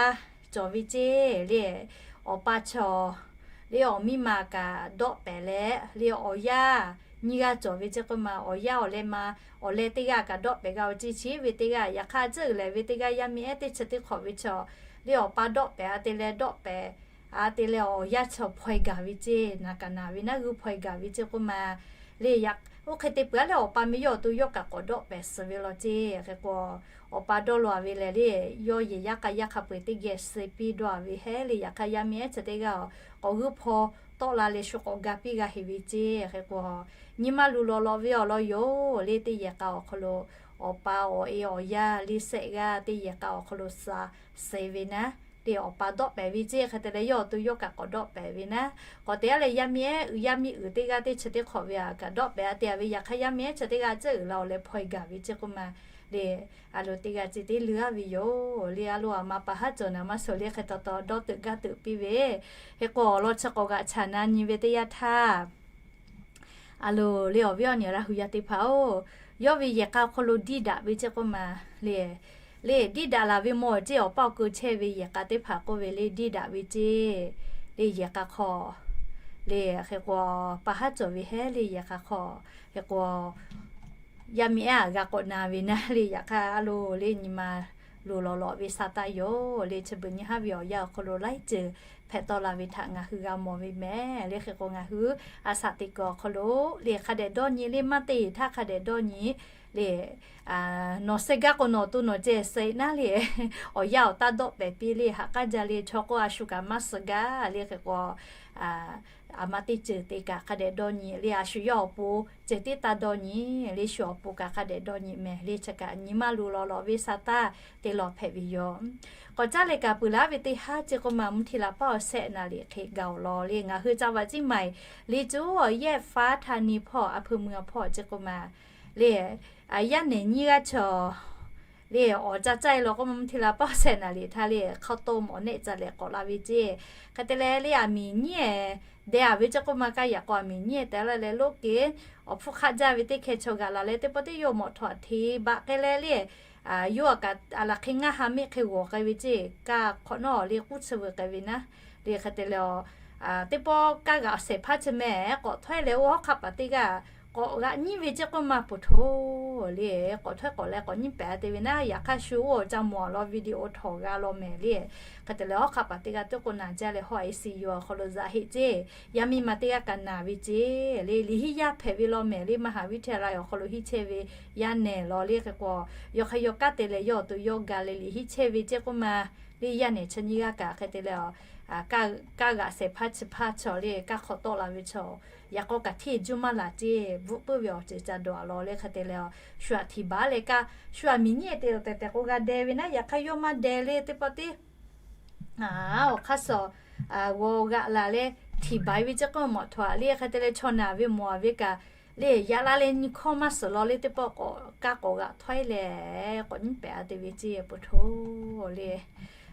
cawˬ ve ceˇ. Lehˬ awˬ pa chaw lehˬ awˬ miˇ ma kaꞈ dawˆ pehˍ leh, lehˬ awˬ yaˇ nyiˇ g'aˇ cawˬ ve ceˇ k'oˆ ma. Awˬ yaˇ awˬ leh ma, awˬ leh teˇ g'aˇ kaꞈ dawˆ pehˍ g'a ve ceˇ. Chi ve teˇ g'aˇ yaꞈ hk'aˇ tcuhˉ uiˍ leh ve teˇ g'aˇ yaˇ miˇ ehˉ teˇ chi teˇ hk'awꞈ ve chaw lehˬ awˬ pa dawˆ pehˍ a te leh dawˆ pehˍ a te leh awˬ yaˇ chaw hpaw e gaˬ ve ceˇ. Naˍ kaꞈ naˍ ve naˉ g'uiˇ hpaw e gaˬ ve ceˇ k'oˆ ma. Lehˬ yaꞈ oˇ hk'e te peuˬ a leh awˬ pa meh yawˇ awˬ to yawˇ kaꞈ k'awꞈ dawˆ pehˍ suhˍ ve law ceˇ. Hk'e k'o awˬ pa dawˇ law a ve lehˬ lehˬ yawˇ yehˬ yaˇ k'a yaˇ hk'a peu-eˬ teˇ geh suh piˇ dawˇ a ve hehˉ. Lehˬ yaꞈ hk'aˇ yaˇ miˇ ehˉ chi teˇ g'aˇ k'awꞈ g'uiˇ hpaw tawˆ la leh shu k'awꞈ ga piˇ g'a heˍ ve ceˇ. Hk'e k'o nyi ma luˬ lawꞈ lawꞈ ve awˬ lawn yoˬ. Lehˬ teˇ yehˬ k'a awˬ hk'aw lo awˬ pa awˬ e awˬ yaˇ lehˬ sehˆ g'aˇ teˇ yehˬ k'a awˬ hk'aw lo sha suh ve naˉ, lehˬ awˬ pa dawˆ pehˍ ve ceˇ. Hk'e te leh yawˇ awˬ to yawˇ kaꞈ k'awꞈ dawˆ pehˍ ve naˉ. K'awꞈ te a leh yaˇ miˇ ehˉ uiˍ yaˇ miˇ uiˍ teˇ g'aˇ teˇ chi teˇ hk'awꞈ ve a kaꞈ dawˆ pehˍ a te a ve yaꞈ hk'aˇ yaˇ miˇ ehˉ chi teˇ g'aˇ tcuhˉ uiˍ la awˬ leh hpaw e gaˬ ve ceˇ k'oˆ ma. Lehˬ a lo teˇ g'aˇ ceˇ teˇ leuˉ a ve yoˬ. Lehˬ a lo aˬ ma pa haˉ cawˬ naˍ maˇ suhˍ lehˬ hk'e taw taw dawˇ teuꞈ gaˇ teuꞈ piˇ ve. Hk'e k'o awˬ lawn chi k'awꞈ g'aꞈ chaˬ na nyi ve teˇ yanˇ htaˇ, a lo lehˬ awˬ viˉ awˬ nyi Laˇ huˍ yaˇ teˇ hpaˍ-oˬ, yawˇ ve yehˬ k'a awˬ hk'aw lo diˇ daꞈ ve ceˇ k'oˆ ma. Lehˬ lehˬ diˇ daꞈ laˬ ve mawˬ ceˇ. Awˬ pa awˬ keu chehˇ ve yehˬ k'a teˇ hpaˍ k'oˆ ve lehˬ diˇ daꞈ ve ceˇ. Lehˬ yehˬ k'a hk'aw lehˬ hk'e k'o pa haˉ cawˬ ve hehˉ. Lehˬ yehˬ k'a hk'aw hk'e k'o yaˇ miˇ ehˉ aꞈ g'a k'awꞈ na ve naˉ. Lehˬ yaꞈ hk'aˇ a lo lehˬ nyi ma luˬ lawꞈ lawꞈ ve sha taˇ yoˬ. Lehˬ chi beuꞈ nyi haˉ ve awˬ yanˇ awˬ hk'aw lo laiˉ ceuˬ hpehꞈ tawˆ la ve htaꞈ ngaˬ hui g'a mawˬ ve mehˍ. Lehˬ hk'e k'o ngaˬ hui a shaꞈ teꞈ kuiˬ awˬ hk'aw lo lehˬ hk'a dehꞈ dawˇ nyi lehˬ maˇ te htaˇ hk'a dehꞈ dawˇ nyi le, nawˬ suh gaˇ k'o nawˬ to nawˬ ceh suh naˉ le, awˬ yanˇ awˬ taˇ dawˆ pehˍ piˇ le, haꞈ k'aˉ jaˇ le, chaw k'oˆ a shu kaꞈ maˇ suh gaˇ le hk'e k'o, a ma teˇ ceuˬ te kaꞈ hk'a dehꞈ dawˇ nyi le, a shu yawˇ awˬ pon ceh tiˉ taˇ dawˇ nyi le, shu awˬ pon kaꞈ hk'a dehꞈ dawˇ nyi mehˍ le, chi kaꞈ nyi maˇ lu law law ve sa taˇ te lawˬ hpehꞈ ve yoˬ. K'awꞈ caˉ leh kaꞈ peuˬ laˇ ve teˇ haˉ chi k'oˆ ma, mvuhˇ hti la paˉ awˬ sehˆ naˍ riˍ hk'e gaˬ awˬ lawn le, ngaˬ hui ca vaꞈ ciˉ maiˍ le cuˉ awˬ yehˆ faˉ htaˇ ni hpawˇ a hpui mui awˬ hpawˇ chi k'oˆ ma le, yaˇ nehˬ nyiˇ g'aˇ chaw le, awˬ ca caˇ e law k'oˆ ma, mvuhˇ hti la paˉ awˬ sehˆ naˍ riˍ htaˇ le, hk'aw to mawꞈ nehˆ ca leh k'awꞈ la ve ceˇ. Hk'e te leh le, aˬ miˍ nyiˉ deh a ve chi k'oˆ ma, kaˇ yaꞈ k'aw aˬ miˍ nyiˉ teh laˇ leh loˉ keh awˬ hpfuhˇ hk'aˆ jaˇ ve teˇ hkeh chaw g'aꞈ laˬ leh teˇ pawˆ teˇ yawˇ mawꞈ htawꞈ hteˇ baꞈ k'ai leh le, yawˇ a kaꞈ a laˬ hk'e ngaˇ ha mehˆ hk'e g'awˬ k'ai ve ceˇ. Kaˇ hk'awꞈ nawˉ le k'uˉ chi veuˬ k'ai ve naˉ le. Hk'e te leh, teˇ pawˆ kaˇ g'aꞈ shehˍ hpaˇ chi mehˍ k'awꞈ htawehˇ leh oˇ hawˉ hk'aˆ paˍ teˇ g'aˇ k'awꞈ g'aꞈ nyiˉ ve ceˇ k'oˆ ma, poˬ hto le, k'awꞈ htawehˇ k'awꞈ leh k'awꞈ nyiˉ pehˍ te ve naˉ. Yaꞈ hk'aˇ shu oˇ ca mawˬ a lawn video htawˇ g'a law mehˍ le. Hk'e te leh hawˉ hk'aˆ paˍ teˇ g'aˇ teˇ k'o naˬ jaˇ leh hawˉ ICU awˬ hk'aw lo zaꞈ heˆ ceˇ. Yaˇ miˇ ma teˇ g'aˇ kaꞈ naˬ ve ceˇ le, liꞈ hiˉ yaˇ hpehꞈ ve law mehˍ le, มหาวิทยาลัย awˬ hk'aw lo hiˉ chehˇ ve yaˇ nehˬ law le. Hk'e k'o, yawˇ hk'aˇ yawˇ kaˇ te leh yawˇ awˬ to yawˇ ga leh liꞈ hiˉ chehˇ ve ceˇ k'oˆ ma le, yaˇ nehˬ chi nyiˇ g'aˇ kaꞈ hk'e te leh, kaˇ g'aꞈ shehˍ hpaˇ chi hpaˇ chaw le, kaˇ hk'awꞈ tawˆ la ve chaw, yaꞈ k'aw kaꞈ hteˇ juˇ maˇ laˬ ceˇ, bvuhˆ puiˉ ve awˬ ceuˬ ca dawˬ a law le. Hk'e te leh, shu aꞈ htiˍ baˬ leh kaˇ, shu aˬ miˍ nyiˉ te tehꞈ tehꞈ k'o g'a deh ve naˉ. Yaꞈ hk'aˇ yawˇ maˇ deh le, teˇ pawˆ teˇ awˬ hk'aˇ suh g'aw g'aꞈ laˬ leh htiˍ baˬ ve ceˇ k'oˆ mawꞈ htawꞈ a le. Hk'e te leh chaw naˬ ve mawˬ a ve kaꞈ le, yaꞈ la leh nyi hkawˇ maˇ suhˍ law le, teˇ pawˆ k'awꞈ kaˇ k'awꞈ g'aꞈ htawehˇ leh k'awꞈ nyiˉ pehˍ a te ve ceˇ, poˬ hto le.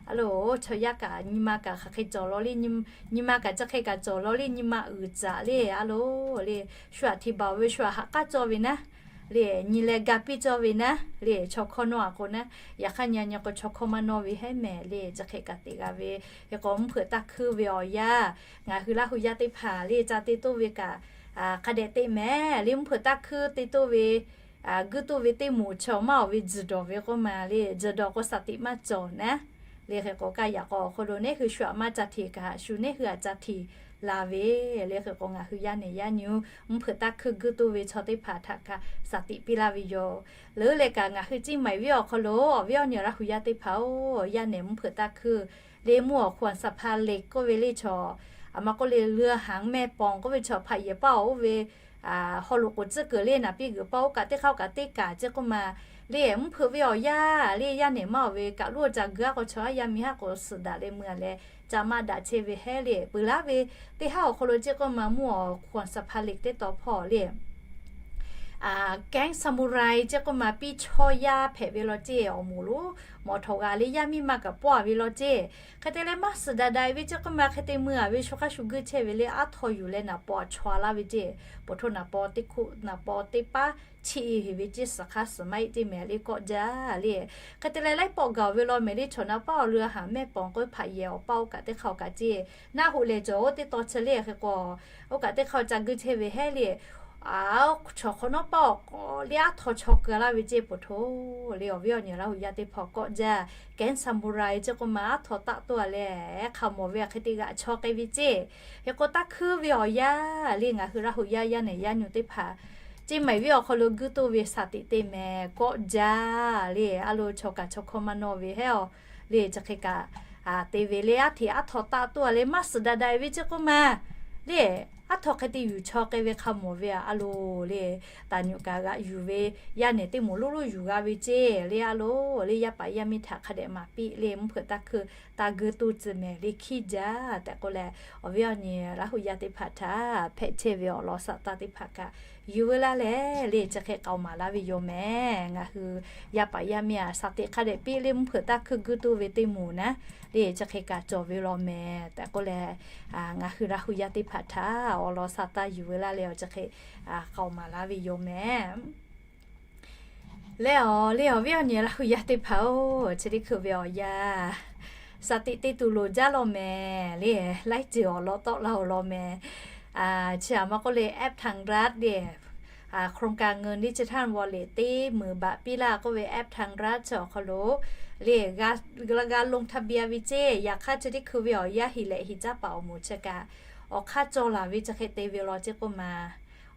A loˬ, chaw yaˇ kaꞈ nyi ma kaꞈ hk'aˬ hk'e cawˬ law le, nyi ma kaꞈ chi hk'e kaꞈ cawˬ law le, nyi ma uiˍ caꞈ le. A loˬ le, shu aꞈ htiˍ baˬ ve shu aꞈ haꞈ k'aˉ cawˇ ve naˉ le, nyi leh ga piˇ cawˇ ve naˉ le, chaw hkawˇ nawˇ a k'o naˉ. Yaꞈ hk'aˇ nyi a nyi k'o chaw hkawˇ maˇ nawˇ ve hehˉ mehˍ le, chi hk'e kaꞈ teꞈ g'a ve. Hk'e k'o mvuhˇ hpeuꞈ taˇ hkuiˇ ve awˬ yanˇ, ngaˬ hui Laˇ hu yaˇ teˇ hpaˍ le ca te toˇ ve kaꞈ hk'a dehꞈ te mehˍ le, mvuhˇ hpeuꞈ taˇ hkuiˇ te toˇ ve, guiˇ toˇ ve teˇ moˍ chaw maˇ awˬ ve tzuhˬ dawˬ ve k'oˆ ma le, tzuhˬ dawˬ k'o shaˍ tiꞈ maˇ cawˬ naˉ le. Hk'e k'o kaˇ yaꞈ k'aw awˬ hk'aw lo neˉ hui shu aꞈ maˇ ca hteꞈ kaꞈ, shu neˉ hui aꞈ ca hteꞈ la ve le. Hk'e k'o ngaˬ hui yaˇ nehˬ yaˇ nyi mvuhˇ hpeuꞈ taˇ hkuiˇ guiˇ toˇ ve chaw teˇ hpaˍ htaꞈ kaꞈ shaˍ tiꞈ piˇ laˇ ve yoˬ. Leuˉ leh kaꞈ ngaˬ hui ciˇ maiˍ viˉ awˬ hk'aw lo awˬ viˉ awˬ nyi Laˇ hu yaˇ teˇ hpaˍ-oˬ, yaˇ nehˬ mvuhˇ hpeuꞈ taˇ hkuiˇ le, mvuhˇ awˬ hk'oˆ saˍ hpaˇ le k'oˆ ve le chaw, aˬ ma k'oˆ le leuˇ haˍ mehˆ pawˬ k'oˆ ve chaw hpaꞈ yehˬ paˇ oˇ ve haw loꞈ k'oˍ tcuhˉ kuiˬ le naˍ piˇ g'uiˬ paˇ oˇ kaꞈ teˇ hk'aˇ kaꞈ teˇ kaꞈ ceˇ k'oˆ ma le, mvuhˇ hpeuꞈ ve awˬ yanˇ le, yaˇ nehˬ maˇ awˬ ve kaꞈ loˇ ca guiˇ a k'o chaw yaˇ miˇ haˉ k'o suhˍ daꞈ leh mui a leh ca maˇ daꞈ chehˇ ve hehˉ le. Peuˬ laˇ ve teˇ haˉ awˬ hk'aw lo ceˇ k'oˆ ma mvuhˇ awˬ hk'oˆ saˍ hpaˇ le teˇ taw hpawˇ le Gang Samurai ceˇ k'oˆ ma piˇ chaw yaˇ hpehꞈ ve law ceˇ, awˬ moˍ lonˉ mawꞈ htawꞈ g'a le, yaˇ miˇ ma kaꞈ pawˆ a ve law ceˇ. Hk'e te leh maˇ suhˍ daꞈ daꞈ ve ceˇ k'oˆ ma hk'e te mui a ve shu hk'aˇ shu guiˇ chehˇ ve le, aˉ htaw yuˬ leh naˍ paw a chaw a laˇ ve ceˇ. Poˬ hto naˍ paw teˇ hkuˆ naˍ paw teˇ paˉ chiˇ e heˍ ve ceˇ, suhˍ hk'aˇ suhˍ maˇ heˆ ceˇ mehˍ le kawˆ jaˇ le. Hk'e te leh laiˉ pawˆ gaˬ ve law mehˍ le, chaw naˍ paˇ awˬ leuˇ haˍ mehˆ pawˬ k'oˆ hpaꞈ yehˬ awˬ paˇ oˇ kaꞈ teˇ hk'aˇ kaꞈ ceˇ, naˆ hoꞈ lehˬ cawˬ oˇ teˇ taw chi le. Hk'e k'o oˇ kaꞈ teˇ hk'aˇ ca guiˇ chehˇ ve hehˉ le. Aˬ, chaw hk'awꞈ nawˉ paˇ awˬ le aˉ htaw chaw keu a laˇ ve ceˇ. Poˬ hto le awˬ viˉ awˬ nyi Laˇ hu yaˇ teˇ hpaˍ kawˆ jaˇ. Gang Samurai ceˇ k'oˆ ma aˉ htaw taˆ toˇ a leh hk'a mawˬ ve hk'e te g'aꞈ chaw k'ai ve ceˇ. Hk'e k'o taˇ hkuiˇ ve awˬ yanˇ le, ngaˬ hui Laˇ hu yaˇ yaˇ nehˬ yaˇ nyi teˇ hpaˍ ceˇ maiˍ viˉ awˬ hk'aw lo guiˇ toˇ ve shaˍ tiꞈ te mehˍ kawˆ jaˇ le. A lo chaw kaꞈ chaw hkawˇ maˇ nawˇ ve hehˉ a le, chi hk'e kaꞈ te ve le, aˉ hteꞈ aˉ htaw taˆ toˇ a leh maˇ suhˍ daꞈ daꞈ ve ceˇ k'oˆ ma le, aˉ htaw hk'e te yuˬ chaw k'ai ve hk'a mawˬ ve a. A lo le, taˍ nyuꞈ kaꞈ g'aꞈ yuˬ ve yaˇ nehˬ teˇ moˍ loˉ loˉ yuˬ g'a ve ceˇ le. A lo le, yaˇ paˍ yaˇ miˇ htaꞈ hk'a dehꞈ maˍ piˇ le, mvuhˇ hpeuꞈ taˇ hkuiˇ taˇ guiˇ toˇ tcuh mehˍ le hkiˇ jaˇ tehꞈ k'oˆ leh, awˬ viˉ awˬ nyi Laˇ hu yaˇ teˇ hpaˍ htaꞈ hpehꞈ chehˇ ve awˬ lawn saˍ taˇ teˇ hpaˍ kaꞈ yuˬ ve laˇ leh le, chi hk'e k'aoˍ maˍ laˇ ve yoˬ mehˍ. Ngaˬ hui yaˇ paˍ yaˇ miˇ a shaˍ tiꞈ hk'a dehꞈ piˇ le, mvuhˇ hpeuꞈ taˇ hkuiˇ guiˇ toˇ ve teˇ moˍ naˉ le, chi hk'e kaꞈ cawˬ ve law mehˍ tehꞈ k'oˆ leh, ngaˬ hui Laˇ hu yaˇ teˇ hpaˍ htaꞈ awˬ lawn saˍ taˇ yuˬ ve laˇ leh, chi hk'e k'aoˍ maˍ laˇ ve yoˬ mehˍ. Leh awˬ le awˬ viˉ awˬ nyi Laˇ hu yaˇ teˇ hpaˍ-oˬ, chi teˇ hkui ve awˬ yanˇ shaˍ tiꞈ te tuˬ loˍ jaˇ law mehˍ le, laiˉ ceuˬ awˬ lawn tawˆ la-oˬ law mehˍ. Chi aˬ ma k'oˆ le แอปธนาคาร le โครงการเงินดิจิทัลวอลเล็ต teˇ meunˍ baꞈ piˇ laˇ k'oˆ ve แอปธนาคาร chi awˬ hk'aw lo le g'a ลงทะเบียน ve ceˇ. Yaꞈ hk'aˇ chi teˇ hkui ve awˬ yanˇ heˍ leh heˍ caˉ paˍ awˬ moˍ chi kaꞈ awˬ hk'aˇ cawˬ laˬ ve chi hk'e te ve law ceˇ k'oˆ ma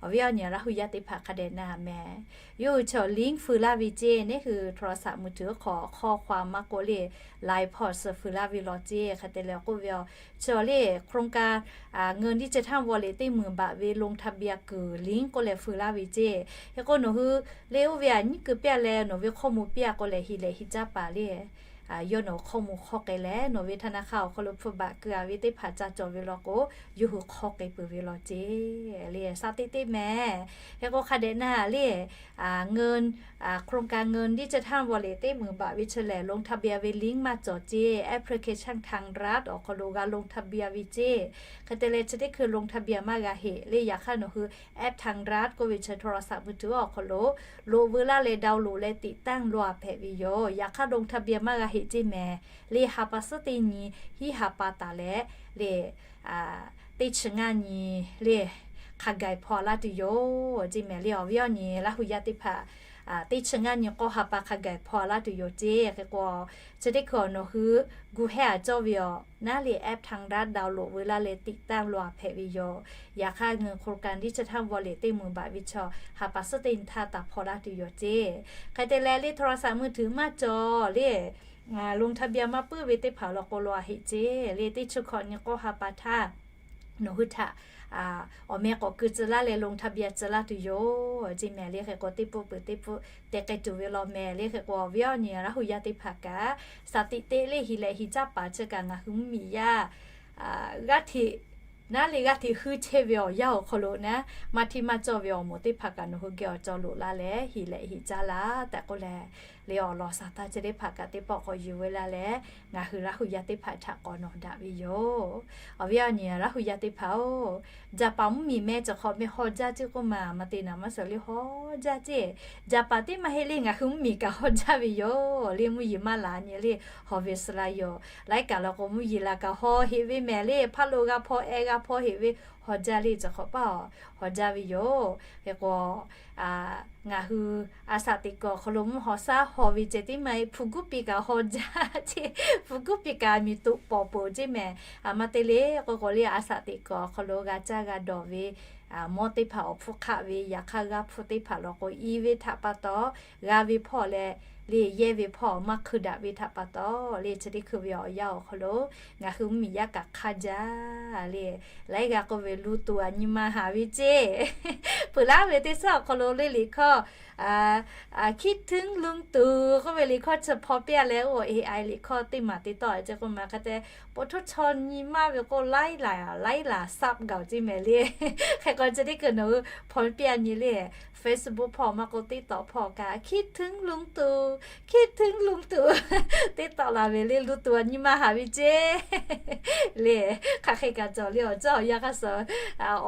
Awˬ viˉ awˬ nyi Laˇ hu yaˇ teˇ hpaˍ hk'a dehꞈ na meh. Yawˇ hui chaw link feu laˇ ve ceˇ, neˇ hui โทรศัพท์มือถือ hk'aw ข้อความ maˇ k'oˆ le, Line พอส feu laˇ ve law ceˇ. Hk'e te leh k'oˆ ve aˬ, chaw le โครงการ เงินดิจิทัลวอลเล็ต teˇ meunˍ บัตร ve ลงทะเบียน kuiˬ link k'oˆ leh feu laˇ ve ceˇ. Hk'e k'o nawˬ hui le oˇ ve aꞈ nyiˉ keu piˇ leh nawˬ ve ข้อมูล piˇ a k'oˆ leh, hi leh hi caˇ paˍ le yawˇ nawˬ ข้อมูล hk'awˇ k'ai leh nawˬ ve ธนาคาร awˬ hk'aw lo hpu baꞈ keu a ve teˇ hpaˍ ca cawˬ ve law k'o, yawˇ hui hk'awˇ k'ai peuˬ ve law ceˇ. Le shaˍ teˇ teˇ meh. Hk'e k'o hk'a dehꞈ na le, เงิน โครงการ เงินดิจิทัลวอลเล็ต teˇ meunˍ บัตร ve chi lehˬ ลงทะเบียน ve link maˇ cawˬ ceˇ. Application ทางรัฐ awˬ hk'aw lo g'a ลงทะเบียน ve ceˇ. Hk'e te leh chi teˇ hkui ลงทะเบียน maˇ g'a heꞈ le. Yaꞈ hk'aˇ nawˬ hui แอป ทางรัฐ k'oˆ ve chi โทรศัพท์มือถือ awˬ hk'aw lo loꞈ veu laˇ leh download leh ติดตั้ง law a hpehꞈ ve yoˬ. Yaꞈ hk'aˇ ลงทะเบียน maˇ g'a heꞈ ceˇ meh. Le ha pa suhˉ teˇ nyi hiˉ ha pa taˍ leh le teˇ chi ngaˇ nyi le hk'a gaiˬ hpaw laˇ tuˬ yoˬ ceˇ meh. Le awˬ viˉ awˬ nyi Laˇ hu yaˇ teˇ hpaˍ, teˇ chi ngaˇ nyi k'awˇ ha pa hk'a gaiˬ hpaw laˇ tuˬ yoˬ ceˇ. Hk'e k'o, chi teˇ hkui awˬ nawˬ hui gu hehˉ a cawˇ ve aˬ naˉ le แอป ทางรัฐ download veu laˇ leh ติดตั้ง law a hpehꞈ ve yoˬ. Yaꞈ hk'aˇ เงิน โครงการ ดิจิทัลวอลเล็ต teˇ meunˍ บัตร ve chaw ha pa suhˉ teˇ nyi htaˇ taˍ hpaw laˇ tuˬ yoˬ ceˇ. Hk'e te leh le โทรศัพท์มือถือ maˇ cawˬ le ลงทะเบียน maˇ puiˉ ve teˇ hpaˍ law k'o law a heꞈ ceˇ. Le teˇ chi hkawꞈ nyi k'awˇ ha pa htaˇ nawˬ hui htaꞈ awˬ meh k'awꞈ keu tcuh laˇ leh ลงทะเบียน tcuh laˇ tuˬ yoˬ ceˇ meh. Le hk'e k'o teˇ pawˆ peuˬ teˇ pawˆ te k'ai tuˬ ve law meh. Le hk'e k'o awˬ viˉ awˬ nyi Laˇ hu yaˇ teˇ hpaˍ kaꞈ shaˍ teꞈ teꞈ le hi leh hi caˇ paˍ chi kaꞈ ngaˬ hui mvuhˇ miˬ yaˇ g'aˇ hteꞈ naˉ le g'aˇ hteꞈ huiˉ chehˇ ve awˬ yanˇ awˬ hk'aw lo naˉ maˇ hteˇ maˇ cawˇ ve awˬ moˍ teˇ hpaˍ kaꞈ nawˬ hui geh awˬ cawˬ loꞈ la leh hi leh hi caˇ laˇ tehꞈ k'oˆ leh, le awˬ lawn shaˍ taˇ chi teˇ hpaˍ kaꞈ teˇ pawˆ k'awꞈ yuˬ veu laˇ leh ngaˬ hui Laˇ hu yaˇ teˇ hpaˍ htaꞈ k'awꞈ nawˬ daꞈ ve yoˬ. Awˬ viˉ awˬ nyi Laˇ hu yaˇ teˇ hpaˍ-oˬ, Jaˍpaˍ mvuhˇ miˬ meh cawˬ hk'awꞈ meh haw jaˇ ceˇ k'oˆ ma, maˇ te naˍ maˇ suhˍ le haw jaˇ ceˇ. Jaˍpaˍ teˇ maˇ heˆ le ngaˬ hui mvuhˇ miˬ kaꞈ haw jaˇ ve yoˬ. Le mvuhˇ yeˬ maˇ la nyi le haw ve suh la yoˬ. Laiˉ kaꞈ law k'o mvuhˇ yeˬ la kaꞈ haw heꞈ ve mehˍ le, hpaˇ lo g'a hpaw, eh g'a hpaw heꞈ ve haw jaˇ le cawˬ hk'awꞈ paˇ haw jaˇ ve yoˬ. Hk'e k'o ngaˬ hui a shaꞈ teꞈ kuiˬ awˬ hk'aw lo mvuhˇ haw shaˉ haw ve ceh tiˉ maˇ heˆ, hpu guˉ piˇ kaꞈ haw jaˇ ceˇ. Hpu guˉ piˇ kaꞈ miˬ toꞈ pawˍ peuˬ ceˇ mehˍ. Maˇ te le k'o k'o le a shaꞈ teꞈ kuiˬ awˬ hk'aw lo g'a caˇ g'a dawˬ ve mawˇ teˇ hpaˍ awˬ hpfuhˇ hk'aˆ ve, yaꞈ hk'aˇ g'aˇ hpfuhˇ teˇ hpaˍ law k'o i ve htaꞈ pa taw, g'a ve hpawˇ leh le yehˇ ve hpawˇ maˇ hkui daꞈ ve htaꞈ pa taw, le chi teˇ hkui ve awˬ yanˇ awˬ hk'aw lo ngaˬ hui mvuhˇ miˬ yaˇ kaꞈ hk'aˇ jaˇ le. Laiˉ g'aˇ k'oˆ ve lu tuˬ a nyi ma haˍ ve ceˇ. Peuˬ laˇ ve teˇ suhˉ awˬ hk'aw lo le liꞈ hkawˇ คิดถึงลุงตู่ k'oˆ ve liꞈ hkawˇ chi hpaw piˇ a leh, oˇ A I liꞈ hkawˇ teˇ maˬ te tawˆ a ceˇ k'oˆ ma hk'e te, po htoˇ chaw nyi maˇ ve k'o laiˉ laˬ laiˉ laˬ ทราบ gaˬ ceˇ mehˍ le. Hk'e k'o chi teˇ hkui nawˬ hui hpaw piˇ a nyi le, Facebook hpawˇ maˇ k'o TikTok hpawˇ kaꞈ คิดถึงลุงตู่ คิดถึงลุงตู่ teˇ tawˆ la ve le lu tuˬ a nyi ma haˍ ve ceˇ le. Hk'aˬ hk'e kaꞈ cawˬ le awˬ cawˇ awˬ yanˇ hk'aˇ suh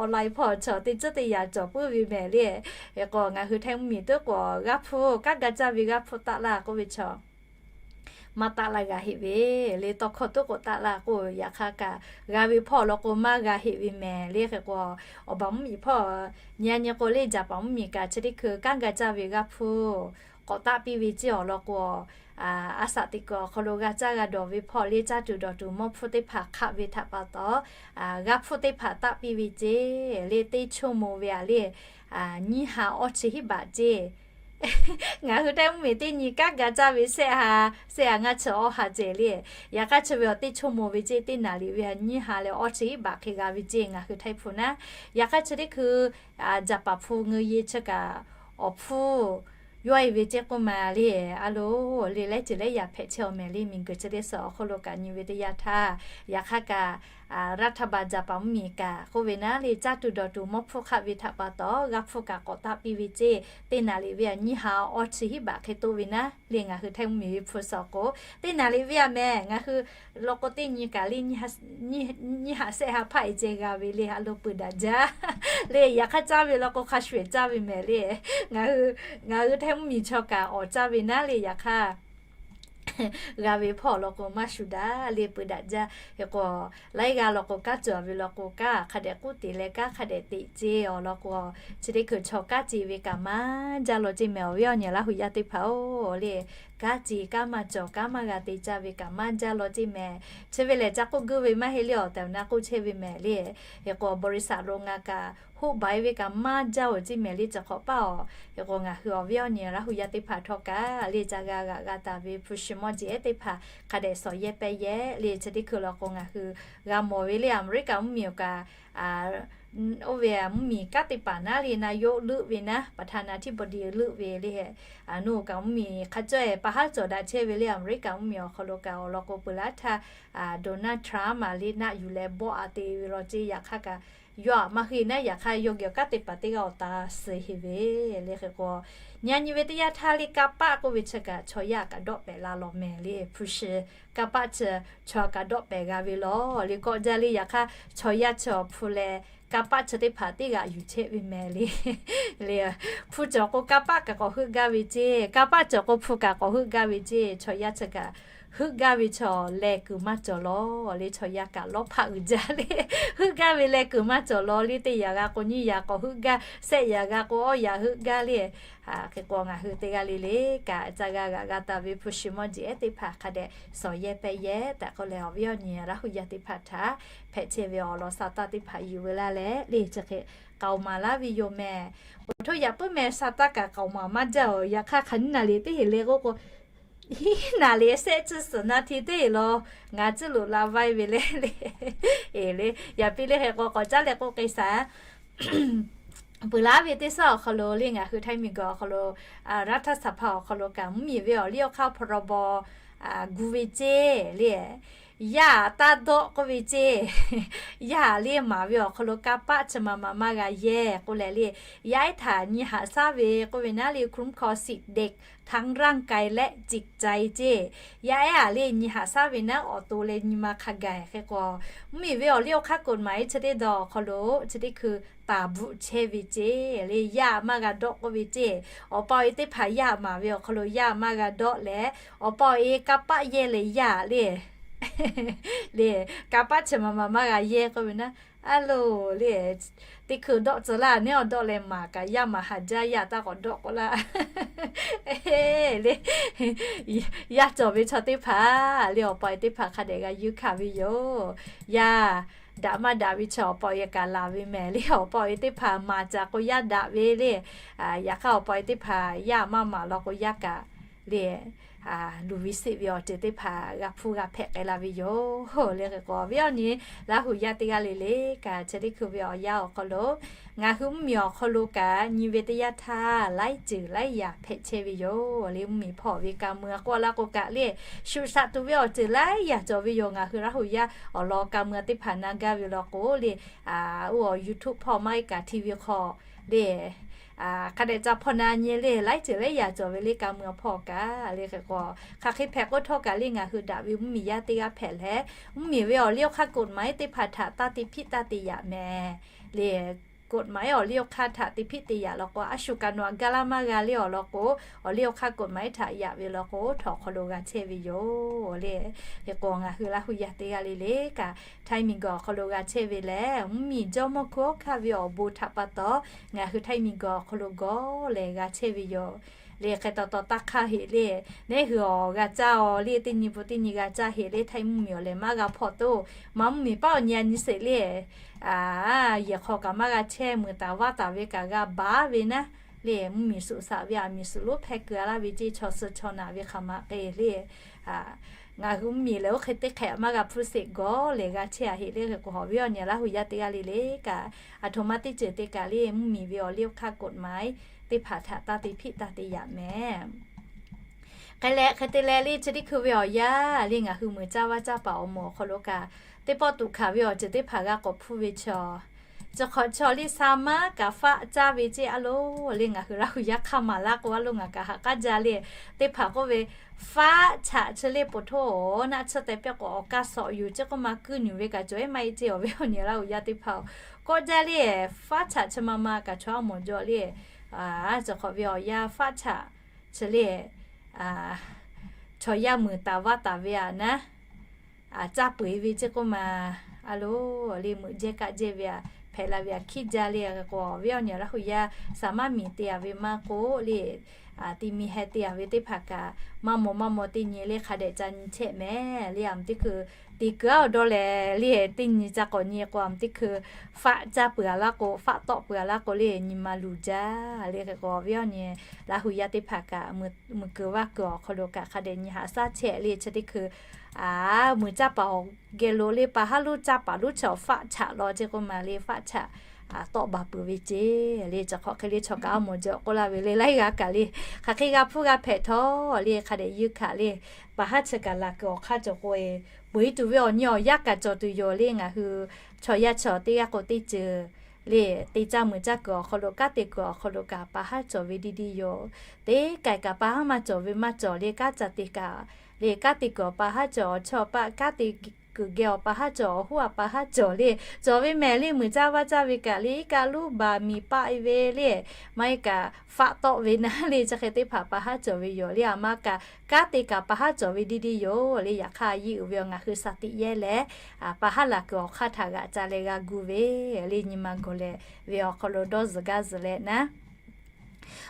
online hpawˇ chaw teˇ ceuˬ teˇ yanˇ cawˬ puiˉ ve mehˍ le. Hk'e k'o ngaˬ hui Htaiˇ mvuhˇ miˬ tuˉ k'o g'aˇ hpfuhˇ, kanˉ ga caˇ ve g'aˇ hpfuhˇ taˆ laˇ k'oˆ ve chaw maˇ taˆ laˇ g'a heˆ ve le. Tawˇ hkawˇ tuˉ k'o taˆ laˇ k'o, yaꞈ hk'aˇ kaꞈ g'a ve hpawˇ law k'o maˇ g'a heˆ ve mehˍ le. Hk'e k'o awˬ baˬ mvuhˇ miˬ hpawˇ nyi a nyi k'o le Jaˍpaˍ mvuhˇ miˬ kaꞈ chi teˇ hkui kanˉ ga caˇ ve g'aˇ hpfuhˇ k'awꞈ taˆ piˇ ve ceˇ awˬ lawn k'o, a shaꞈ teꞈ kuiˬ awˬ hk'aw lo g'a caˇ g'a dawˬ ve hpawˇ le caˇ tuˬ dawˬ tuˬ mawˇ hpfuhˇ teˇ hpaˍ hk'aˆ ve htaꞈ pa taw, g'aˇ hpfuhˇ teˇ hpaˍ taˆ piˇ ve ceˇ le. Teˇ ชั่วโมง ve a le nyiˇ ha awˇ chi hiˉ baꞈ ceˇ. Ngaˬ hui Htaiˇ mvuhˇ miˬ teˇ nyi kanˉ ga caˇ ve shehˆ ha, shehˆ ha ngaˇ chi awˇ ha ceh le. Yaꞈ hk'aˇ chi ve awˬ teˇ ชั่วโมง ve ceˇ, teˇ naˍ riˍ ve a nyiˇ ha leh awˇ chi hiˉ baꞈ hk'e g'a ve ceˇ ngaˬ hui Htaiˇ hpu naˉ. Yaꞈ hk'aˇ chi teˇ hkui Jaˍpaˍ hpu ngeu ye chi kaꞈ awˬ hpfuhˇ yawˇ e ve ceˇ k'oˆ ma le. A lo le laiˉ ceuˬ laiˉ yaꞈ hpehꞈ chehˇ awˬ mehˍ le. Miˬguiˬ chi teˇ suhˍ awˬ hk'aw lo kaꞈ nyi ve teˇ yanˇ htaˇ, yaꞈ hk'aˇ kaꞈ รัฐบาล Jaˍpaˍ mvuhˇ miˬ kaꞈ k'oˆ ve naˉ le caˇ tuˬ dawˬ tuˬ mawˇ hpfuhˇ hk'aˆ ve htaꞈ pa taw g'aˇ hpfuhˇ kaꞈ k'awꞈ taˆ piˇ ve ceˇ. Teˇ naˍ riˍ ve a nyiˇ ha awˇ chi hiˉ baꞈ hk'e toˆ ve naˉ le. Ngaˬ hui Htaiˇ mvuhˇ miˬ ve hpu suhˍ k'o teˇ naˍ riˍ ve a mehˍ ngaˬ hui law k'o teˇ nyi kaꞈ le nyiˇ ha shehˆ ha hpaˆ e ceh g'a ve le. A lo peuˬ daꞈ jaˇ le. Yaꞈ hk'aˇ caˇ ve law k'o hk'a shuˍ ehˍ caˇ ve mehˍ le. Ngaˬ hui Htaiˇ mvuhˇ miˬ chaw kaꞈ awˍ caˇ ve naˉ le. Yaꞈ hk'aˇ g'a ve hpawˇ law k'o maˇ shuˍ daꞈ le, peuˬ daꞈ jaˇ. Hk'e k'o laiˉ g'aˇ law k'o kanˉ cawˬ ve law k'o kanˉ hk'a dehꞈ k'oˆ te leh kanˉ hk'a dehꞈ teꞈ ceˇ awˬ lawn k'o, chi teˇ hkui chaw kanˉ ce ve kaꞈ maˇ jaˇ law ceˇ mehˍ. Awˬ viˉ awˬ nyi Laˇ hu yaˇ teˇ hpaˍ-oˬ le, kanˉ ce kanˉ maˇ cawˬ, kanˉ maˇ g'a te caˇ ve kaꞈ maˇ jaˇ law ceˇ mehˍ. Chi ve lehˬ ca k'oˆ geuˆ ve maˇ heˆ le, awˬ tehˬ awˬ na k'oˆ chehˇ ve mehˍ le. Hk'e k'o บริษัท โรงงาน kaꞈ hoˆ baˬ e ve kaꞈ maˇ jaˇ oˬ ceˇ mehˍ le, chi hk'awꞈ paˇ oˬ. Hk'e k'o ngaˬ hui awˬ viˉ awˬ nyi Laˇ hu yaˇ teˇ hpaˍ htawˇ kaꞈ le ca g'a g'aꞈ g'a taˍ ve hpu shi mawˇ jeˬ ehˉ teˇ hpaˍ hk'a dehꞈ shawˍ yehˇ pehˇ yehˇ le. Chi teˇ hkui law k'o ngaˬ hui g'a mawˬ ve le, Aˍmeˍriˆkaˍ mvuhˇmiˬ awˬ kaꞈ oˇ ve mvuhˇmiˬ kanˉ teˇ hpaˍ naˉ le นายก leuˆ ve naˉ, ประธานาธิบดี leuˆ ve le, a nu kaꞈ mvuhˇmiˬ hk'a cawˇ e pa haˉ cawˬ daꞈ chehˇ ve le, Aˍmeˍriˆkaˍ mvuhˇmiˬ awˬ hk'aw lo kaꞈ awˬ lawn k'o peuˬ laˇ htaˇ Donald Trump a le naˆ yuˬ leh bawˆ a te ve law ceˇ. Yaꞈ hk'aˇ kaꞈ yawˇ aꞈ maˇ heˆ naˉ, yaꞈ hk'aˇ yawˇ geh awˬ kanˉ teˇ hpaˍ teˇ g'aˇ awˬ ta suh heˍ ve le. Hk'e k'o nyi a nyi ve teˇ yanˇ htaˇ le kanˇ paˆ k'oˆ ve chi kaꞈ chaw yaˇ kaꞈ dawˆ pehˍ la lawˬ mehˍ le. Hpu shi kanˇ paˆ chi chaw kaꞈ dawˆ pehˍ g'a ve lawˬ le. Kawˆ jaˇ le, yaꞈ hk'aˇ chaw yaˇ chi awˬ hpu leh kanˇ paˆ chi teˇ hpaˍ teˇ g'aꞈ yuˬ chehˇ ve mehˍ le. Le hpu cawˬ k'o kanˇ paˆ kaꞈ k'awꞈ heuˆ gaˇ ve ceˇ, kanˇ paˆ cawˬ k'o hpu kaꞈ k'awꞈ heuˆ gaˇ ve ceˇ. Chaw yaˇ chi kaꞈ heuˆ gaˇ ve chaw leh kuiˬ maˇ cawˬ lawˬ le. Chaw yaˇ kaꞈ lawˇ hpaˆ uiˍ jaˇ le. Heuˆ gaˇ ve leh kuiˬ maˇ cawˬ lawˬ le. Teˇ yanˇ g'a k'o nyiˇ yanˇ k'awꞈ heuˆ gaˇ, shehˆ yanˇ g'a k'o awˇ yanˇ heuˆ gaˇ le. Hk'e k'o ngaˬ hui teˇ g'aˇ le le kaꞈ ca g'a g'aꞈ g'a taˍ ve hpu shi mawˇ jeˬ ehˉ teˇ hpaˍ hk'a dehꞈ shawˍ yehˇ pehˇ yehˇ tehꞈ k'oˆ leh awˬ viˉ awˬ nyi Laˇ hu yaˇ teˇ hpaˍ htaꞈ hpehꞈ chehˇ ve awˬ lawn sa taˇ teˇ hpaˍ yuˬ ve laˇ leh le chi hk'e k'aoˍ maˍ laˇ ve yoˬ mehˍ. Oˇ htaˇ yaꞈ puiˉ mehˍ sa taˇ kaꞈ k'aoˍ maˍ maˇ jaˇ oˬ. Yaꞈ hk'aˇ hk'aˬ nyiˇ naˍ liꞈ teˇ heˍ le k'oˆ k'o, hiˉ naˍ liꞈ shehˆ chi suhˍ naˍ hti teˇ heˍ law ngaˬ cuˇ loꞈ la vaiˇ ve le le. Eˬ le, yaꞈ piˇ le hk'e k'o k'awꞈ caˉ leh k'oˆ k'ai shaˍ. Peuˬ laˇ ve teˇ shaˉ awˬ hk'aw lo le ngaˬ hui Htaiˇ miˬguiˬ awˬ hk'aw lo รัฐสภา awˬ hk'aw lo kaꞈ mvuhˇmiˬ ve awˬ liˇ awˬ hk'aˇ พรบ gu ve ceˇ le. Yaˇ taˇ dawˆ k'oˆ ve ceˇ. Yaˇ le maˍ ve awˬ hk'aw lo kanˇ paˆ chi ma ma maˇ g'a yehˇ k'oˆ leh le. Yaˇ ehˉ htaꞈ nyi haꞈ shaˉ ve k'oˆ ve naˉ le คุ้มครองสิทธิ์เด็ก ทั้งร่างกายและจิตใจ ceˇ. Yaˇ ehˉ a le nyi haꞈ shaˉ ve naˉ awˬ to leh nyi ma hk'a gaˬ hk'e k'o, mvuhˇmiˬ ve awˬ liˇ awˬ hk'aˇ กฎหมาย chi teˇ daw awˬ hk'aw lo chi teˇ hkui taˍ bvuhꞈ chehˇ ve ceˇ le. Yaˇ maˇ g'a dawˆ k'oˆ ve ceˇ. Awˬ pa awˬ e teˇ hpaˍ yaˇ maˍ ve awˬ hk'aw lo yaˇ maˇ g'a dawˆ leh, awˬ pa awˬ e kanˇ paˆ yehˇ leh yaˇ le le kanˇ paˆ chi ma ma maˇ g'a yehˇ k'oˆ ve naˉ, a loˬ le teˇ hkui dawˆ tcuh laˇ neˉ awˬ dawˆ leh maˍ kaꞈ yaˇ maˍ haˍ jaˇ yaˇ taˇ k'awꞈ dawˆ k'oˆ laˇ le. Yaˇ cawˬ ve chaw teˇ hpaˍ le awˬ pa awˬ e teˇ hpaˍ hk'a dehꞈ g'a yuˇ hkanˍ ve yoˬ. Yaˇ daꞈ maˇ daꞈ ve chaw awˬ pa awˬ e kaꞈ laˬ ve mehˍ le. Awˬ pa awˬ e teˇ hpaˍ maˍ caˍ k'o yaˇ daꞈ ve le. Yaꞈ hk'aˇ awˬ pa awˬ e teˇ hpaˍ yaˇ maˇ maˍ law k'o yaˇ kaꞈ le luˬ ve seˆ ve awˬ ceuˬ teˇ hpaˍ g'a hpuˇ g'a hpehꞈ k'ai la ve yoˬ le. Hk'e k'o awˬ viˉ awˬ nyi Laˇ hu yaˇ teˇ g'aˇ le le kaꞈ chi teˇ hkui ve awˬ yanˇ awˬ hk'aw lo ngaˬ hui mvuhˇmiˬ awˬ hk'aw lo kaꞈ nyi ve teˇ yanˇ htaˇ laiˉ ceuˬ laiˉ yaꞈ hpehꞈ chehˇ ve yoˬ le. Mvuhˇmiˬ hpawˇ ve ka mui k'oˆ laˇ k'o kaꞈ le shu shaꞈ tuˬ ve awˬ ceuˬ laiˉ yaꞈ cawˬ ve yoˬ. Ngaˬ hui Laˇ hu yaˇ awˬ lawn ka mui teˇ hpaˍ na gaˇ ve law k'o le, oˇ awˬ YouTube hpawˇ maˇ heˆ kaꞈ TV hk'aw le hk'a dehꞈ ca hpawˇ na nyi le laiˉ ceuˬ laiˉ yaꞈ cawˬ ve le ka mui hpawˇ kaꞈ le. Hk'e k'o hk'aˬ hk'e hpehꞈ k'oˆ htawˇ kaꞈ le ngaˬ hui daꞈ ve mvuhˇmiˬ yaˇ teˇ g'aˇ hpehꞈ leh, mvuhˇmiˬ ve awˬ liˇ awˬ hk'aˇ กฎหมาย teˇ hpaˍ htaꞈ taˇ te hpiˆ taˇ te yaꞈ mehˍ le. กฎหมาย awˬ liˇ awˬ hk'aˇ htaꞈ te hpiˆ te yaꞈ law k'o a shu kaꞈ nawˬ aꞈ gaˇ laˇ maˇ g'a le awˬ lawn k'o, awˬ liˇ awˬ hk'aˇ กฎหมาย htaꞈ yaꞈ ve law k'o htawꞈ hk'aw lo g'a chehˇ ve yoˬ le. Hk'e k'o ngaˬ hui Laˇ hu yaˇ teˇ g'aˇ le le kaꞈ Htaiˇ miˬguiˬ awˬ hk'aw lo g'a chehˇ ve lehˬ, mvuhˇmiˬ jawˇmawˇ hkunˉ hawˉ hkanˇ ve awˬ bon htaꞈ pa taw ngaˬ hui Htaiˇ miˬguiˬ awˬ hk'aw lo gawˇ lehˬ g'a chehˇ ve yoˬ le. Hk'e taw taw taˇ hk'aˇ heꞈ le, neˉ hui awˬ g'a caˇ aw le teˇ nyi bon teˇ nyi g'a caˇ heꞈ le. Htaiˇ mvuhˇmiˬ awˬ lehˬ maˇ g'a hpawˇ toˇ, maˇ mvuhˇmiˬ paˉ awˬ nyi a nyi sheˍ le. Yehˬ hk'aw kaꞈ maˇ g'a chehˇ, mui taˍ vaˇ taˍ ve kaꞈ g'a baˬ ve naˉ le. Mvuhˇmiˬ suꞈ shaꞈ ve aˬ miˍ suhˍ lonˉ hpehˇ keu a laˇ ve ceˇ, chaw suh chaw naꞈ ve hk'aˬ ma k'ai le. Ngaˬ hui mvuhˇmiˬ lehˬ oˇ hk'e teˇ hk'ehꞈ maˇ g'a hpuˇ sheˍ gawˇ lehˬ g'a chehˇ a heꞈ le. Hk'e k'o hawˬ viˉ awˬ nyi Laˇ hu yaˇ teˇ g'aˇ le le kaꞈ aˬ htoꞈ ma teˇ ceuˬ te kaꞈ le mvuhˇmiˬ ve awˬ liˇ awˬ hk'aˇ กฎหมาย teˇ hpaˍ htaꞈ taˇ te hpiˆ taˇ te yaꞈ mehˍ. Hk'e leh hk'e te leh le chi teˇ hkui ve awˬ yanˇ le ngaˬ hui mui caˇ vaˇ caˇ paˍ awˬ moˍ awˬ hk'aw lo kaꞈ teˇ pawˆ tuꞈ hkanˍ ve awˬ ceuˬ teˇ hpaˍ g'a k'awꞈ hpuˇ ve chaw, chi hk'awꞈ chaw le sa maˉ kaꞈ faˆ caˇ ve ceˇ a loˬ le. Ngaˬ hui Laˇ hu yaˇ hk'aˇ maˍ laˇ k'o a loˬ ngaˬ kaꞈ haꞈ k'aˉ jaˇ le. Teˇ hpaˍ k'oˆ ve faˆ chaꞈ chi le po htoˇ naˆ tsuhˇ teh pehˇ k'o awˬ kaˇ sawꞈ yuˬ ceˇ k'oˆ ma kuiˇ nuˬ ve kaꞈ cawˬ ehˉ maˇ heˆ ceˇ. Awˬ viˉ awˬ nyi Laˇ hu yaˇ teˇ hpaˍ k'awꞈ jaˇ le. Faˆ chaꞈ chi ma ma kaꞈ chaw a mawˬ jaw le. Chi hk'awꞈ ve awˬ yanˇ faˆ chaꞈ chi le chaw yaˇ mui taˍ vaˇ taˍ ve aꞈ naˉ, caˇ peu eˬ ve ceˇ k'oˆ ma a loˬ le. Meuꞈ jehˇ kaˆ jehˇ ve aꞈ hpehꞈ la ve aꞈ hkiˉ jaˇ le. Hk'e k'o, awˬ viˉ awˬ nyi Laˇ hu yaˇ saˍ maˇ miˬ te a ve maˇ k'oˆ le, ti mi heh te a ve teˇ hpaˍ kaꞈ, maˇ maw maˇ maw teˇ nyi le hk'a dehꞈ ca nyi chehˇ mehˍ le. Aˬ mvuhˇ teˇ hkui te kuiˬ aˉ awˬ dawˇ lehˬ le, teˇ nyi ca k'awꞈ nyi k'o, aˬ mvuhˇ teˇ hkui faˆ caˇ peuˬ a laˇ k'o, faˆ tawˆ peuˬ a laˇ k'o le, nyi ma luˬ jaˇ le. Hk'e k'o, awˬ viˉ awˬ nyi Laˇ hu yaˇ teˇ hpaˍ kaꞈ, mui kuiˬ vaˇ kuiˬ awˬ hk'aw lo kaꞈ hk'a dehꞈ nyi haꞈ shaˉ chehˇ le. Chi teˇ hkui a, mui caˇ paˍ awˬ geh lo le, pa haˉ lonˉ caˇ paˍ lonˉ chi awˬ faˆ chaꞈ law ceˇ k'oˆ ma le, faˆ chaꞈ tawˆ baˬ peuˬ ve ceˇ le. Chi hk'aw hk'e le chaw kaꞈ a mawˬ jaw k'oˆ laˇ ve le, laiˉ g'aˇ kaꞈ le, hk'aˬ hk'e g'a hpuˇ g'a hpehꞈ htawˇ le, hk'a dehꞈ yeunˇ hkanˍ le. Pa haˉ chi kaꞈ laˬ kuiˬ awˬ hk'aˇ cawˬ k'o e, peuˬ e tuˬ ve awˬ nyi awˬ yanˇ kaꞈ cawˬ tuˬ yoˬ le. Ngaˬ hui chaw yaˇ chaw teˇ g'aˇ k'o teˇ ceuˬ le, te caˇ mui caˇ kuiˬ awˬ hk'aw lo, kanˉ te kuiˬ awˬ hk'aw lo kaꞈ pa haˉ cawˬ ve deˇ deˇ yoˬ. Teˇ k'ai kaꞈ pa haˉ maˇ cawˬ ve maˇ cawˬ le. Kanˉ ca te kaꞈ le, kanˉ te kuiˬ awˬ pa haˉ cawˬ, chaw pa kanˉ te kuiˬ geh awˬ pa haˉ cawˬ, awˬ hoˉ a pa haˉ cawˬ le. Cawˬ ve mehˍ le, mui caˇ vaˇ caˇ ve kaꞈ le, iˉ kaˆ luˉ baˬ miˬ paˆ e ve le, maˇ heˆ kaꞈ faˆ tawˆ ve naˉ le, chi hk'e teˇ hpaˍ pa haˉ cawˬ ve yoˬ le. A ma kaꞈ kanˉ te kaꞈ pa haˉ cawˬ ve deˇ deˇ yoˬ le. Yaꞈ hk'aˇ yeˇ uiˍ ve awˬ ngaˬ hui shaˍ tiꞈ yehˇ leh, pa haˉ laˬ kuiˬ awˬ hk'aˇ htaꞈ g'aꞈ ca leh g'a gu ve le, nyi ma gawˬ leh ve awˬ hk'aw lo dawˇ zuhˬ gaˇ zuhˬ leh naˉ.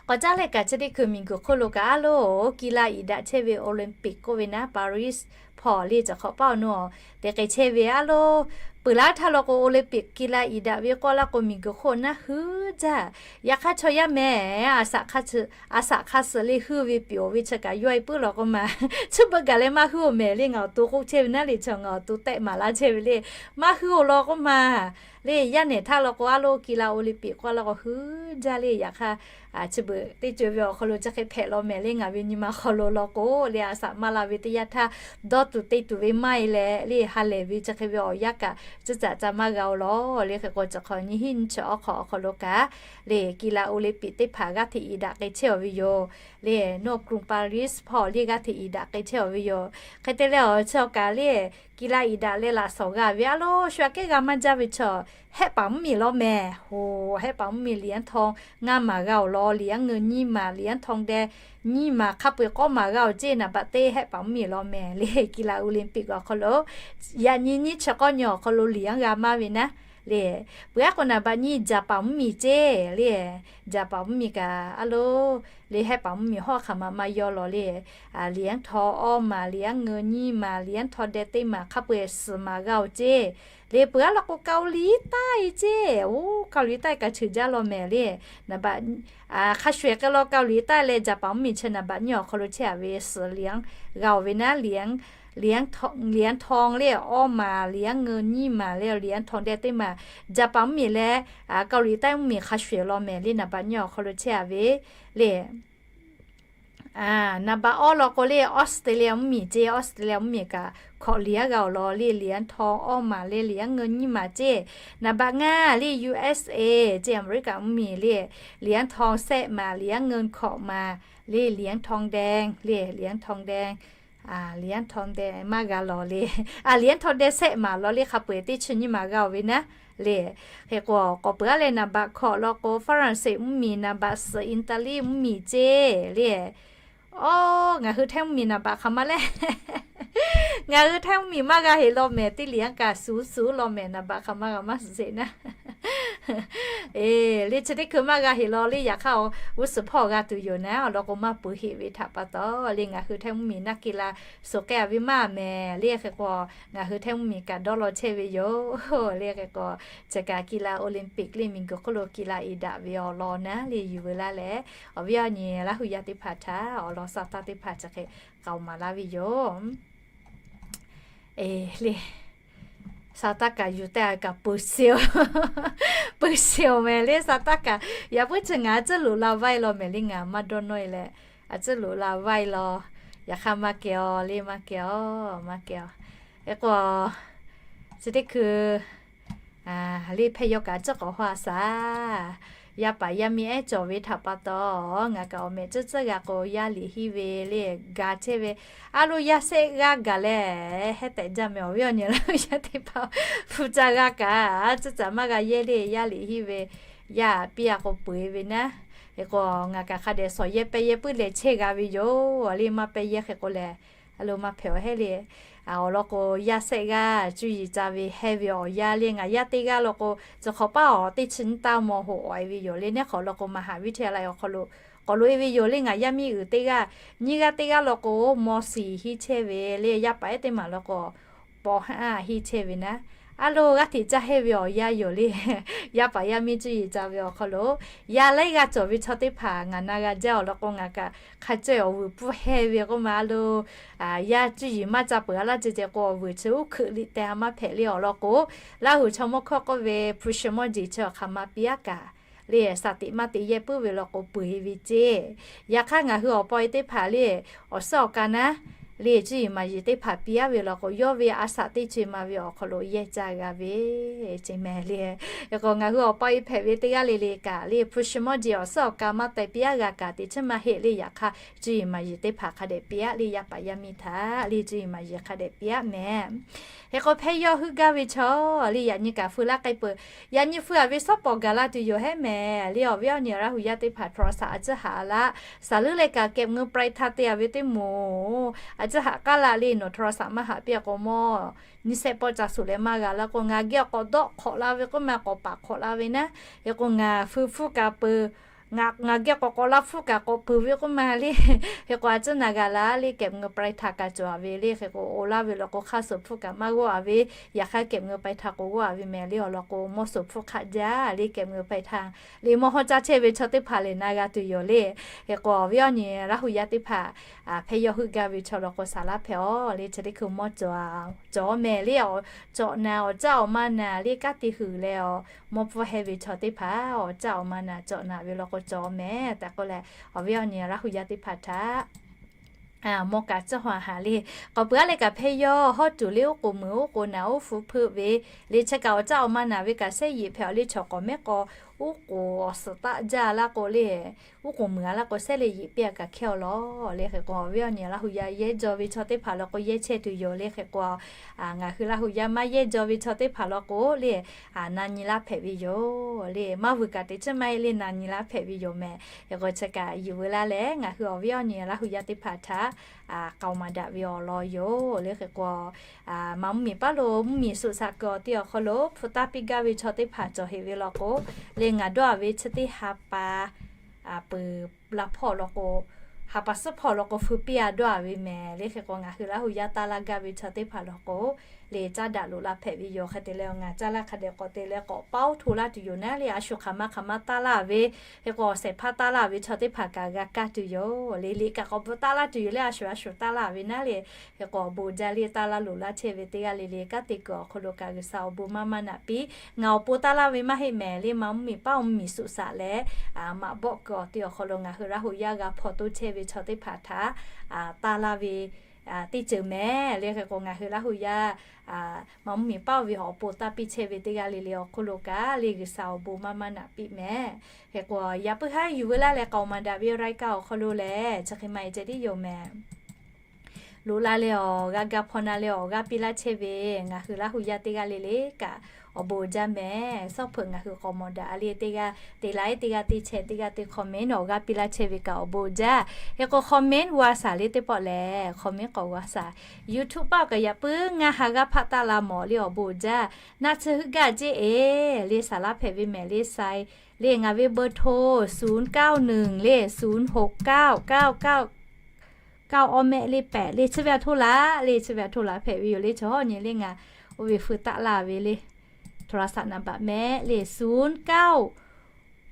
K'awꞈ caˉ leh kaꞈ chi teˇ hkui miˬ guiˬ hk'oˆ lo kaꞈ aˉ loˉ กีฬา iˉ daꞈ chehˇ ve Olympic k'oˆ ve naˉ, Paris hpawˇ le, cawˬ hk'awꞈ paˉ awˬ nu te k'ai chehˇ ve aˉ loˉ, peuˬ laˇ htaˇ law k'o Olympic กีฬา iˉ daꞈ ve k'oˆ laˇ k'o miˬ guiˬ hk'oˆ naˉ hui jaˇ. Yaꞈ hk'aˇ chaw yaˇ mehˍ, a shaꞈ hk'a suh le huiˇ ve piˍ oˬ ve chi kaꞈ yawˇ e puiˉ law k'oˆ ma, chi beuꞈ gaˬ leh maˇ huiˉ oˬ mehˍ le, ngaˬ awˬ to k'oˆ chehˇ ve naˉ le, chaw ngaˬ awˬ to tehˆ maˍ laˇ chehˇ ve le, maˇ huiˉ oˬ law k'oˆ ma. Le yaˇ nehˬ htaˇ law k'o aˉ loˉ กีฬา Olympic k'oˆ laˇ k'o hui jaˇ le. Yaꞈ hk'aˇ chi beuꞈ teˇ ceuˬ ve awˬ hk'aw lo chi hk'e hpehꞈ law mehˍ le, ngaˬ ve nyi ma hk'aw lo law k'o le, a shaꞈ maˇ la ve teˇ yanˇ htaˇ dawˇ tuˬ te tuˬ ve maˇ e leh le, ha lehˬ ve chi hk'e ve awˬ yanˇ kaꞈ cuˇ caꞈ ca maˇ g'a oˬ law le. Hk'e k'o chi hk'awꞈ nyi hiˉ nyi chi awˬ hk'awꞈ awˬ hk'aw lo kaꞈ le, กีฬา Olympic teˇ hpaˍ g'aˇ hteꞈ iˉ daꞈ k'ai chehˇ awˬ ve yoˬ. Le, nawˬ กรุง Paris hpawˇ le g'aˇ hteꞈ iˉ daꞈ k'ai chehˇ awˬ ve yoˬ. Hk'e te leh awˬ chi awˬ kaꞈ le, กีฬา iˉ daꞈ leh laꞈ shawˍ g'a ve aˉ loˉ shu aꞈ kehˉ g'a maˇ jaˇ ve chaw, hehˆ paˍ mvuhˇmiˬ law mehˍ. Hoˬ, hehˆ paˍ mvuhˇmiˬ เหรียญทอง ngaˇ maˬ g'a oˬ law, เหรียญเงิน nyiˇ maˬ, เหรียญทองแดง nyiˇ maˬ hk'a peu-eˬ k'awˇ maˬ g'a oˬ ceˇ. Naˍ baꞈ teˇ hehˆ paˍ mvuhˇmiˬ law mehˍ le, กีฬา Olympic awˬ hk'aw lo yaꞈ nyi nyiˇ chi k'awˇ nyi awˬ hk'aw lo เหรียญ g'a maˇ ve naˉ le. Peuˬ aˉ k'o naˍ baꞈ nyiˇ jaˍ paˍ mvuhˇmiˬ ceˇ le. Jaˍ paˍ mvuhˇmiˬ kaꞈ aˉ loˉ le, hehˆ paˍ mvuhˇmiˬ hawˉ hk'aˬ ma maˇ yawˇ law le. เหรียญทอง awˇ maˬ, เหรียญเงิน nyiˇ maˬ, เหรียญทองแดง teˇ maˬ hk'a peu-eˬ suhˍ maˬ g'a oˬ ceˇ. Le peuˬ aˉ law k'o เกาหลีใต้ ceˇ. Oˇ เกาหลีใต้ kaꞈ cheuˬ jaˇ law mehˍ le. Naˍ baꞈ hk'a shuˍ ehˍ k'ai law เกาหลีใต้ leh jaˍ paˍ mvuhˇmiˬ chi naˍ baꞈ nyiˇ awˬ hk'aw lo chehˇ a ve suhˍ เหรียญ g'a oˬ ve naˉ, เหรียญทอง le awˇ maˬ, เหรียญเงิน nyiˇ maˬ leh เหรียญทองแดง teˇ maˬ, jaˍ paˍ mvuhˇmiˬ leh เกาหลีใต้ mvuhˇmiˬ hk'a shuˍ ehˍ law mehˍ le. Naˍ baꞈ nyiˇ awˬ hk'aw lo chehˇ a ve le. Naˍ baꞈ awˇ law k'o le, Australia mvuhˇmiˬ ceˇ. Australia mvuhˇmiˬ kaꞈ hkawꞈ เหรียญ g'a oˬ law le, เหรียญทอง awˇ maˬ leh เหรียญเงิน nyiˇ maˬ ceˇ. Naˍ baꞈ ngaˇ le, U S A ceˇ, America mvuhˇmiˬ le, เหรียญทอง shehˆ maˬ, เหรียญเงิน hkawꞈ maˬ le, เหรียญทองแดง le, เหรียญทองแดง เหรียญทองแดง maˇ g'a law le. เหรียญทองแดง shehˆ maˬ law le, hk'a peu-eˬ teˇ chi nyiˇ maˬ g'a oˬ ve naˉ le. Hk'e k'o k'awꞈ peuˬ aˉ leh naˍ baꞈ hkawꞈ law k'o ฝรั่งเศส mvuhˇmiˬ, naˍ baꞈ suhˍ อิตาลี mvuhˇmiˬ ceˇ le. Oˇ, ngaˬ hui htaiˇ mvuhˇmiˬ naˍ baꞈ hk'aˬ ma le. Ngaˬ hui htaiˇ mvuhˇmiˬ maˇ g'a heˍ law mehˍ, teˇ liꞈ aˉ kaꞈ suhˍ suhˍ law mehˍ, naˍ baꞈ hk'aˬ ma g'a maˇ suhˍ sheˍ naˉ. Eˬ, le chi teˇ hkui maˇ g'a heˍ law le, yaꞈ hk'aˇ g'uˇ suhˍ hpawˇ g'a tuˬ yoˬ naˉ, awˬ lawn k'o maˇ peuˬ heˆ ve htaꞈ pa taw le, ngaˬ hui htaiˇ mvuhˇmiˬ naˆ กีฬา suhˍ k'ai a ve maˇ mehˍ le. Hk'e k'o ngaˬ hui htaiˇ mvuhˇmiˬ kaꞈ dawˇ law chehˇ ve yoˬ le. Hk'e k'o chi kaꞈ กีฬา Olympic le, miˬguiˬ hk'oˆ lo กีฬา iˉ daꞈ ve awˬ lawn naˉ le yuˬ veu laˇ leh, awˬ viˉ awˬ nyi Laˇ hu yaˇ teˇ hpaˍ htaꞈ awˬ lawn sha taˇ teˇ hpaˍ chi hk'e k'aoˍ maˍ laˇ ve yoˬ. Eˬ le, sha taˇ kaꞈ yuˬ tehꞈ kaꞈ peuˬ sheˍ oˬ, peuˬ sheˍ oˬ mehˍ le sha taˇ kaꞈ. Yaꞈ puiˉ chi ngaˬ a tcuhˉ loꞈ la vaiˇ law mehˍ le, ngaˬ maˇ dawˇ nawˇ e leh, a tcuhˉ loꞈ la vaiˇ law. Yaꞈ hk'aˇ maˇ kehˬ aw le, maˇ kehˬ aw, maˇ kehˬ aw. Hk'e k'o chi teˇ hkui le hpehˇ yawˇ kaꞈ tcuhˉ k'awꞈ haw a shaˍ. Yaˇ paˍ yaˇ miˇ ehˉ cawˬ ve htaꞈ pa taw, ngaˬ kaꞈ awˬ mehˍ tcuhˉ tcuhˉ g'a k'o, yaˇ liꞈ henˇ ve le ga chehˇ ve, a lo yaˇ shehˆ g'aˇ gaˬ leh, hehˉ tehꞈ jaˇ mehˍ awˬ viˉ awˬ nyi Laˇ hu yaˇ teˇ hpaˍ, hpu ca g'a kaꞈ tcuhˉ caꞈ maˇ g'a yehˇ le, yaˇ liꞈ henˇ ve, yaˇ piˇ a k'o peu eˬ ve naˉ. Hk'e k'o ngaˬ kaꞈ hk'a dehꞈ shawˍ yehˇ pehˇ yehˇ puiˉ leh chehˇ g'a ve yoˬ. A le maˇ pehˇ yehˇ hk'e k'o lehˬ, A lo maˇ hpehꞈ awˬ heˆ le. Awˬ lawn k'o, yaˇ sehˆ g'aˇ cuˇ yiˍ ca ve heh ve awˬ yanˇ le, ngaˬ yaˇ teˇ g'aˇ law k'o, tcuh hk'awꞈ paˉ awˬ teˇ chi nyiˇ taˇ maw hoꞈ awˬ e ve yoˬ le. Neˇ hk'awꞈ law k'o, maˍhaˍviˉthe laꞈ awˬ hk'aw lo k'awꞈ loꞈ e ve yoˬ le. Ngaˬ yaˇ miˇ uiˍ teˇ g'aˇ, nyiˇ g'aˇ teˇ g'aˇ law k'o, maw shiˍ henˇ chehˇ ve le. Yaˇ paˍ ehˉ teˇ maˬ law k'o, paw haˉ henˇ chehˇ ve naˉ. A lo, g'aˇ hteꞈ caˇ hehˇ ve awˬ yanˇ yoˬ le. Yaˇ paˍ yaˇ miˇ cuˇ yiˍ ca ve awˬ hk'aw lo, yaˇ laiˉ g'aˇ cawˬ ve chaw teˇ hpaˍ ngaˬ na g'a jaˇ awˬ lawn k'o, ngaˬ kaꞈ hk'a caweh awˬ vuiˬ pfuhˇ heh ve k'oˆ ma. A lo, yaˇ cuˇ yiˍ maˇ ca peuˬ a laˇ ceh ceh k'o, awˬ vuiˬ chi uˉ hkuiꞈ liꞈ teh ha maˇ hpehꞈ le awˬ lawn k'o, Laˇ huˍ chaw mawˇ hkawˇ k'oˆ ve hpu shi mawˇ jeˬ chi awˬ hk'aˬ ma piˇ aˉ kaꞈ le, shaˍ teꞈ maˇ te yehˇ puiˉ ve law k'o, peuˬ e ve ceˇ. Yaꞈ hk'aˇ, ngaˬ hui awˬ paw e teˇ hpaˍ le, awˬ suhˉ awˬ ka naˉ le, cuˇ yiˍ maˍ yiˍ teˇ hpaˍ piˇ aˉ ve law k'o, yawˇ ve a shaꞈ teˇ co e ma ve awˬ hk'aw lo yehˇ caˇ g'a ve ceˇ mehˍ le. Hk'e k'o, ngaˬ hui awˬ paw e hpehꞈ ve teˇ g'aˇ le le kaꞈ le, hpu shi mawˇ jeˬ awˬ suhˉ awˬ ka maˇ teh piˇ aˉ g'a kaꞈ teꞈ chiˉ maˇ heˆ le. Yaꞈ hk'aˇ, cuˇ yiˍ maˍ yiˍ teˇ hpaˍ hk'a dehꞈ piˇ aˉ le, yaˇ paˍ yaˇ miˇ htaꞈ le, cuˇ yiˍ maˍ yiˍ hk'a dehꞈ piˇ aˉ mehˍ. Hk'e k'o, hpehˇ yawˇ heuˆ gaˇ ve chaw le, yaꞈ nyi kaꞈ feu laˇ k'ai peuˬ. Yaꞈ nyi feu aˍ ve suhˉ pawˍ gaˬ la tuˬ yoˬ hehˉ mehˍ le. Awˬ viˉ awˬ nyi Laˇ huˍ yaˇ teˇ hpaˍ โทรศัพท์ a ciˉ haꞈ laˇ. Saˍ leuˉ leh kaꞈ เก็บเงินปลายทาง te a ve teˇ moˍ a ciˉ haꞈ k'aˉ la le. Nawˬ โทรศัพท์ maˇ haꞈ piˇ a k'o, mawˇ nyiˇ shehˆ pawˆ ca suhˍ leh maˇ g'a laˇ k'o, ngaˬ geh k'awꞈ dawˆ hk'awꞈ la ve k'oˆ ma, k'awꞈ paˍ hk'awꞈ la ve naˉ. Hk'e k'o, ngaˬ feu hpfuhˇ kaꞈ peuˬ, ngaˬ geh k'awꞈ k'awꞈ la hpfuhˇ kaꞈ k'awꞈ peuˬ ve k'oˆ ma le. Hk'e k'o, a ciˉ na g'a la le, เก็บเงินปลายทาง kaꞈ cawˬ a ve le. Hk'e k'o, oˇ laˇ ve law k'o, hk'aˇ suhˍ hpfuhˇ kaꞈ maˇ g'awˇ a ve, yaꞈ hk'aˇ เก็บเงินปลายทาง k'o g'awˇ a ve mehˍ le. Awˬ lawn k'o, mawˇ suhˍ hpfuhˇ hk'aˆ jaˇ le, เก็บเงินปลายทาง le. Mawˇ hawˇ caˇ chehˇ ve chaw teˇ hpaˍ lehˬ na g'a tuˬ yoˬ le. Hk'e k'o, awˬ viˉ awˬ nyi Laˇ huˍ yaˇ teˇ hpaˍ hpehˇ yawˇ heuˆ gaˇ ve chaw law k'o, saˍ laˇ hpehꞈ aˬ le. Chi teˇ hkui mawˇ cawˬ mehˍ le. Cawˬ naˍ awˬ caˇ awˬ ma naˍ le, kanˉ te huiˍ leh awˬ mawˇ pfuhˇ heh ve chaw teˇ hpaˍ awˬ caˇ awˬ ma naˍ cawˬ naˍ ve law k'o, cawˬ mehˍ tehꞈ k'oˆ leh, awˬ viˉ awˬ nyi Laˇ huˍ yaˇ teˇ hpaˍ htaꞈ mawˇ kaꞈ caˇ haw haˍ le. K'awꞈ peuˬ aˉ leh kaꞈ hpehˇ yawˇ hawˉ tuˬ le, uˉ k'oˍ muiˬ uˉ k'oˍ naˍ uˉ hpu hpeuˆ ve le. Chi kaꞈ awˬ caˇ awˬ ma naˍ ve kaꞈ shehˆ yeˬ hpehꞈ awˬ le. Chaw k'awꞈ mehˉ k'aw uˉ k'oˍ awˬ suhˍ taˆ jaˇ laˇ k'o le, uˉ k'oˍ muiˬ a laˇ k'o, shehˆ le yeˬ piˇ a kaꞈ hkehˇ aw law le. Hk'e k'o, awˬ viˉ awˬ nyi Laˇ huˍ yaˇ yehˇ jaw ve chaw teˇ hpaˍ law k'o, yehˇ chehˇ tuˬ yoˬ le. Hk'e k'o, ngaˬ hui Laˇ huˍ yaˇ maˇ yehˇ jaw ve chaw teˇ hpaˍ law k'o le, na nyi laˇ hpehꞈ ve yoˬ le. Maˇ vuiˬ kaꞈ teꞈ chiˉ maˇ heˆ le, na nyi laˇ hpehꞈ ve yoˬ mehˍ. Hk'e k'o, chi kaꞈ yuˬ veu laˇ leh ngaˬ hui awˬ viˉ awˬ nyi Laˇ huˍ yaˇ teˇ hpaˍ htaꞈ k'aoˍ maˍ daꞈ ve awˬ lawn yoˬ le. Hk'e k'o, ma mvuhˇmiˬ paˉ lo mvuhˇmiˬ suꞈ shaꞈ kuiˬ awˬ ti awˬ hk'aw lo hpu taˇ piˇ gaˇ ve chaw teˇ hpaˍ cawˬ heꞈ ve law k'o le, ngaˬ dawˇ a ve chi teˇ ha pa peuˬ la hpawˇ law k'o, ha pa suhˉ hpawˇ law k'o, feu piˇ a dawˇ a ve mehˍ le. Hk'e k'o, ngaˬ hui Laˇ huˍ yaˇ taˇ laˇ gaˇ ve chaw teˇ hpaˍ law k'o le, caˇ daꞈ loꞈ la hpehꞈ ve yoˬ. Hk'e te leh, ngaˬ caˇ laˇ hk'a dehꞈ k'awꞈ te leh k'awꞈ paoˇ hto laˇ tuˬ yoˬ naˉ le. A shu hk'aˬ ma hk'aˬ ma taˇ laˇ ve, hk'e k'o, awˬ shehˍ hpaˇ taˇ laˇ ve chaw teˇ hpaˍ kaꞈ g'a kaˇ tuˬ yoˬ le. Liꞈ kaꞈ k'awꞈ bvuhꞈ taˇ laˇ tuˬ yoˬ le. A shu a shu taˇ laˇ ve naˉ le. Hk'e k'o, awˬ bon jaˇ le, taˇ laˇ loꞈ laˇ chehˇ ve teˇ g'aˇ le le, kanˉ te kuiˬ awˬ hk'aw lo kaꞈ G'uiˬsha awˬ bon maˇ maˇ naꞈ piˇ. Ngaˬ awˬ pon taˇ laˇ ve maˇ heˆ mehˍ le. Ma mvuhˇmiˬ paˉ awˬ mvuhˇmiˬ suꞈ shaꞈ leh maꞈ bawˆ kuiˬ awˬ ti awˬ hk'aw lo ngaˬ hui Laˇ huˍ yaˇ g'a hpaw toˇ chehˇ ve chaw teˇ hpaˍ htaꞈ taˇ laˇ ve teˇ ceuˬ mehˍ le. Hk'e k'o, ngaˬ hui Laˇ huˍ yaˇ ma mvuhˇmiˬ paˉ ve awˬ pon taˇ piˇ chehˇ ve teˇ g'aˇ le le awˬ hk'oˆ lo kaꞈ le, G'uiˬsha awˬ bon maˇ maˇ naꞈ piˇ mehˍ. Hk'e k'o, yaꞈ puiˉ haˉ yuˬ veu laˇ leh k'aoˍ maˍ daꞈ ve รายการ awˬ hk'aw lo lehˬ, chi hk'e ma e ceh tiˉ yoˬ mehˍ. Loꞈ la leh awˬ g'aˇ ga hpaw na leh awˬ g'aˇ piˇ laˇ chehˇ ve ngaˬ hui Laˇ huˍ yaˇ teˇ g'aˇ le le kaꞈ awˬ bon uiˍ jaˇ mehˍ. Suhˉ hpeuꞈ ngaˬ hui k'aoˍ maˍ daꞈ a le, teˇ g'aˇ te laiˉ, teˇ g'aˇ te chehˇ, teˇ g'aˇ te comment awˬ g'aˇ piˇ laˇ chehˇ ve kaꞈ awˬ bon uiˍ jaˇ. Hk'e k'o, comment g'a shaˍ le teˇ pawˆ lehˬ, comment k'awꞈ g'a shaˍ. YouTube paˆ kaꞈ yaꞈ puiˉ ngaˇ ha g'aˇ hpaˆ taˆ la mawˬ le, awˬ bon uiˍ jaˇ. Naˆ tsuhˇ heuˆ gaˇ ceˇ e le, saˍ laˇ hpehꞈ ve mehˍ le sai le. Ngaˬ ve เบอร์โทร ศูนย์เก้าหนึ่ง le ศูนย์หกเก้า เก้าเก้า เก้า awˇ mehˆ le pehꞈ le, chi ve a htoˇ laꞈ le, chi ve a htoˇ laꞈ hpehꞈ ve yoˬ le. Chaw hawˉ nyi le, ngaˬ oˇ ve feu taˆ laˇ ve le, โทรศัพท์ naˍ baꞈ mehˍ le ศูนย์เก้า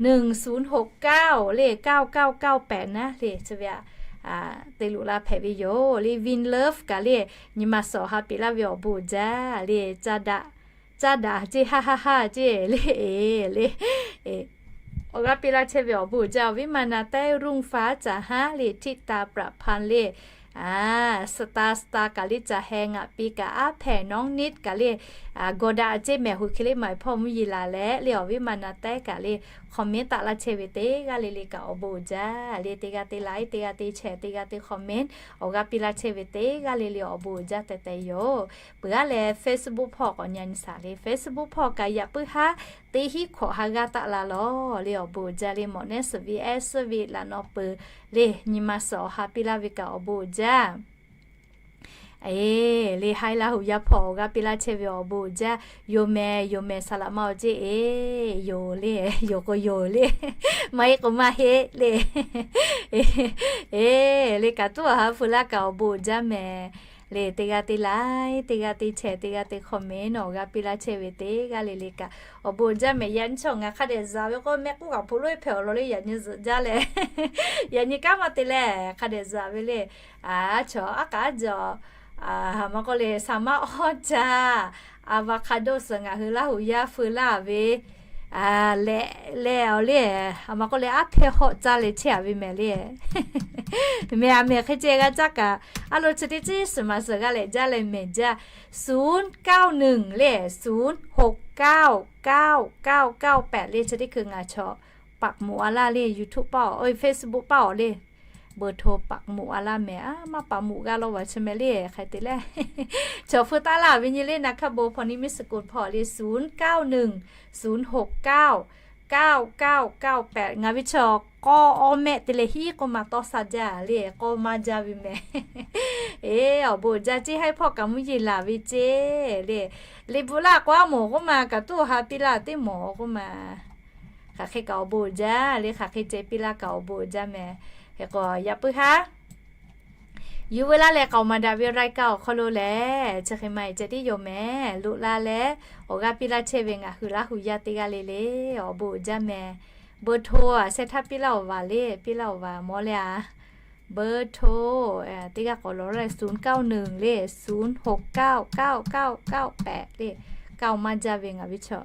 หนึ่งศูนย์หกเก้า le เก้าเก้าเก้าแปด naˉ le, chi ve a te loꞈ la hpehꞈ ve yoˬ le. Vin Love kaꞈ le, nyi ma suhˍ awˬ ha piˇ laˇ ve awˬ bon uiˍ jaˇ le. Caˇ daꞈ, caˇ daꞈ ceˇ, ha ha ha ceˇ le, e le. Awˬ g'aˇ piˇ laˇ chehˇ ve awˬ bon uiˍ jaˇ. Awˬ viˉ ma na taiˉ รุ่งฟ้าจ๋าฮะ le, ธิตา ประพันธ์ le, Star Star kaꞈ le, จ๋าแฮ ngaˬ piˇ kaꞈ, อาแผ่ น้องนิด kaꞈ le, gawˬ daꞈ ceˇ mehˍ, hui hk'e le maˍ hpawˇ mvuhˇ yeˬ laˬ leh le, awˬ viˉ ma na taiˉ kaꞈ le, comment taˆ laˇ chehˇ ve teˇ g'aˇ le le kaꞈ awˬ bon uiˍ jaˇ le. Teˇ g'aˇ te laiˉ, teˇ g'aˇ te chehˇ, teˇ g'aˇ te comment, awˬ g'aˇ piˇ laˇ chehˇ ve teˇ g'aˇ le le awˬ bon uiˍ jaˇ teh teh yoˬ. Peuˬ aˉ leh Facebook hpawˇ k'awꞈ nyi nyi shaˍ le. Facebook hpawˇ kaꞈ yaꞈ puiˉ haˉ teˇ hinˉ hkawꞈ ha g'aˇ taˆ la lawˬ le, awˬ bon uiˍ jaˇ le. Mawꞈ nehˉ suhˍ ve ehˉ suhˍ ve laꞈ naw peuˬ le, nyi ma suhˍ awˬ ha piˇ laˇ ve kaꞈ awˬ bon uiˍ jaˇ. Eˬ, le haiˉ Laˇ hu yaˇ hpawˇ awˬ g'aˇ piˇ laˇ chehˇ ve awˬ bon uiˍ jaˇ. Yonˍ mehˍ, yonˍ mehˍ saˍ laꞈ ma awˬ jeˇ, eˬ, yonˍ le, yonˍ k'o yonˍ le. Maˇ heˆ k'o maˇ heˆ le. Eˬ, le kaꞈ tuˉ awˬ ha hpu laˇ kaꞈ awˬ bon uiˍ jaˇ mehˍ. Le teˇ g'aˇ teˇ like, teˇ g'aˇ teˇ share, teˇ g'aˇ teˇ comment nawˬ awˬ g'aˇ piˇ laˇ chehˇ ve teˇ g'aˇ le le kaꞈ awˬ bon uiˍ jaˇ mehˍ. Yaꞈ nyi chaw ngaˬ hk'a dehꞈ zuhꞈ ve k'o, mehˆ k'uˉ kaꞈ hpu loˉ hpehꞈ awˬ lawn le, yaꞈ nyi zuhꞈ jaˇ leh, yaꞈ nyi kanˉ maˇ te leh hk'a dehꞈ zuhꞈ ve le. A, chaw aˉ k'aˉ jaw, a, maˇ k'oˆ le, saˍ maˇ awˇ caˇ, avocado suhˍ ngaˬ hui Laˇ hu yaˇ feu laˇ ve leh, leh awˬ le, a, maˇ k'oˆ le, aˉ hpehˇ hawˆ caˇ leh chehˇ a ve mehˍ le. Mehˍ a mehˍ hk'e ceh g'a caˇ kaꞈ, a lo chi teˇ ciˉ suhˍ maˍ suhˍ g'a leh jaˇ leh mehˍ jaˇ. ศูนย์เก้าหนึ่ง le ศูนย์หกเก้าเก้าเก้าเก้าแปด le chi teˇ hkui ngaˬ chaw ปักหมุด a laˇ le, YouTube paˇ awˬ, Facebook paˇ awˬ le. เบอร์โทร ปักหมุด a laˇ mehˍ. A, maˇ ปักหมุด g'a law vaˬ chi mehˍ le, hk'e te leh chaw feu taˍ laˇ ve nyi le, na hkaˇ bon hpaw ni miss call hpaw le, ศูนย์เก้าหนึ่ง ศูนย์หกเก้า เก้าเก้าเก้าแปด ngaˬ ve chaw k'awˇ awˇ mehˆ te leh hiˉ k'oˆ ma tawˇ sha jaˇ le, k'awˇ maˇ jaˇ ve mehˍ. Eˬ, awˬ bon uiˍ jaˇ ceˇ, haiˉ hpawˇ kaꞈ mvuhˇ yeˬ laˬ ve ceˇ le. Liꞈ bvuhꞈ laˇ k'o a moˍ k'oˆ ma kaꞈ tuˉ awˬ ha piˇ laˇ teˇ mawˬ k'oˆ ma. Hk'aˬ hk'e kaꞈ awˬ bon uiˍ jaˇ le, hk'aˬ hk'e ceh piˇ laˇ kaꞈ awˬ bon uiˍ jaˇ mehˍ. Hk'e k'o yaꞈ puiˉ haˉ yuˬ veu laˇ leh k'aoˍ maˍ daꞈ ve รายการ awˬ hk'aw lo lehˬ, chi hk'e ma eˬ ceh tiˉ yoˬ mehˍ. Loꞈ la leh awˬ g'aˇ piˇ laˇ chehˇ ve ngaˬ hui Laˇ hu yaˇ teˇ g'aˇ le le awˬ bon uiˍ jaˇ mehˍ. เบอร์โทร a sheh htaˇ piˇ laˇ awˬ vaˬ le, piˇ laˇ awˬ vaˬ mawˬ le a. เบอร์โทร teˇ g'aˇ k'awꞈ lawˬ leh ศูนย์เก้าหนึ่ง le ศูนย์หกเก้าเก้าเก้าเก้าแปด le. Kaoˍ maˇ jaˇ ve ngaˬ ve chaw,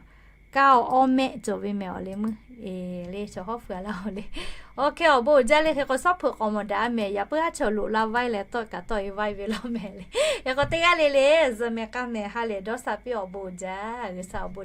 kaoˍ awˇ mehˆ cawˬ ve mehˍ awˬ le meuˇ. Eˬ, le chaw hawˉ hpu a laˇ awˬ le. Oˇ hk'e awˬ bon uiˍ jaˇ le. Hk'e k'o sawˉ hpeuꞈ k'awꞈ mawˬ daꞈ a mehˍ. Yaꞈ puiˉ haˉ chaw loꞈ la vaiˇ leh tawˆ kaꞈ tawˆ e vaiˇ ve law mehˍ le. Hk'e k'o teˇ g'aˇ le le zuhꞈ mehˍ k'a mehˍ ha lehˬ dawˇ sha piˇ awˬ bon uiˍ jaˇ. G'uiˬ sha awˬ bon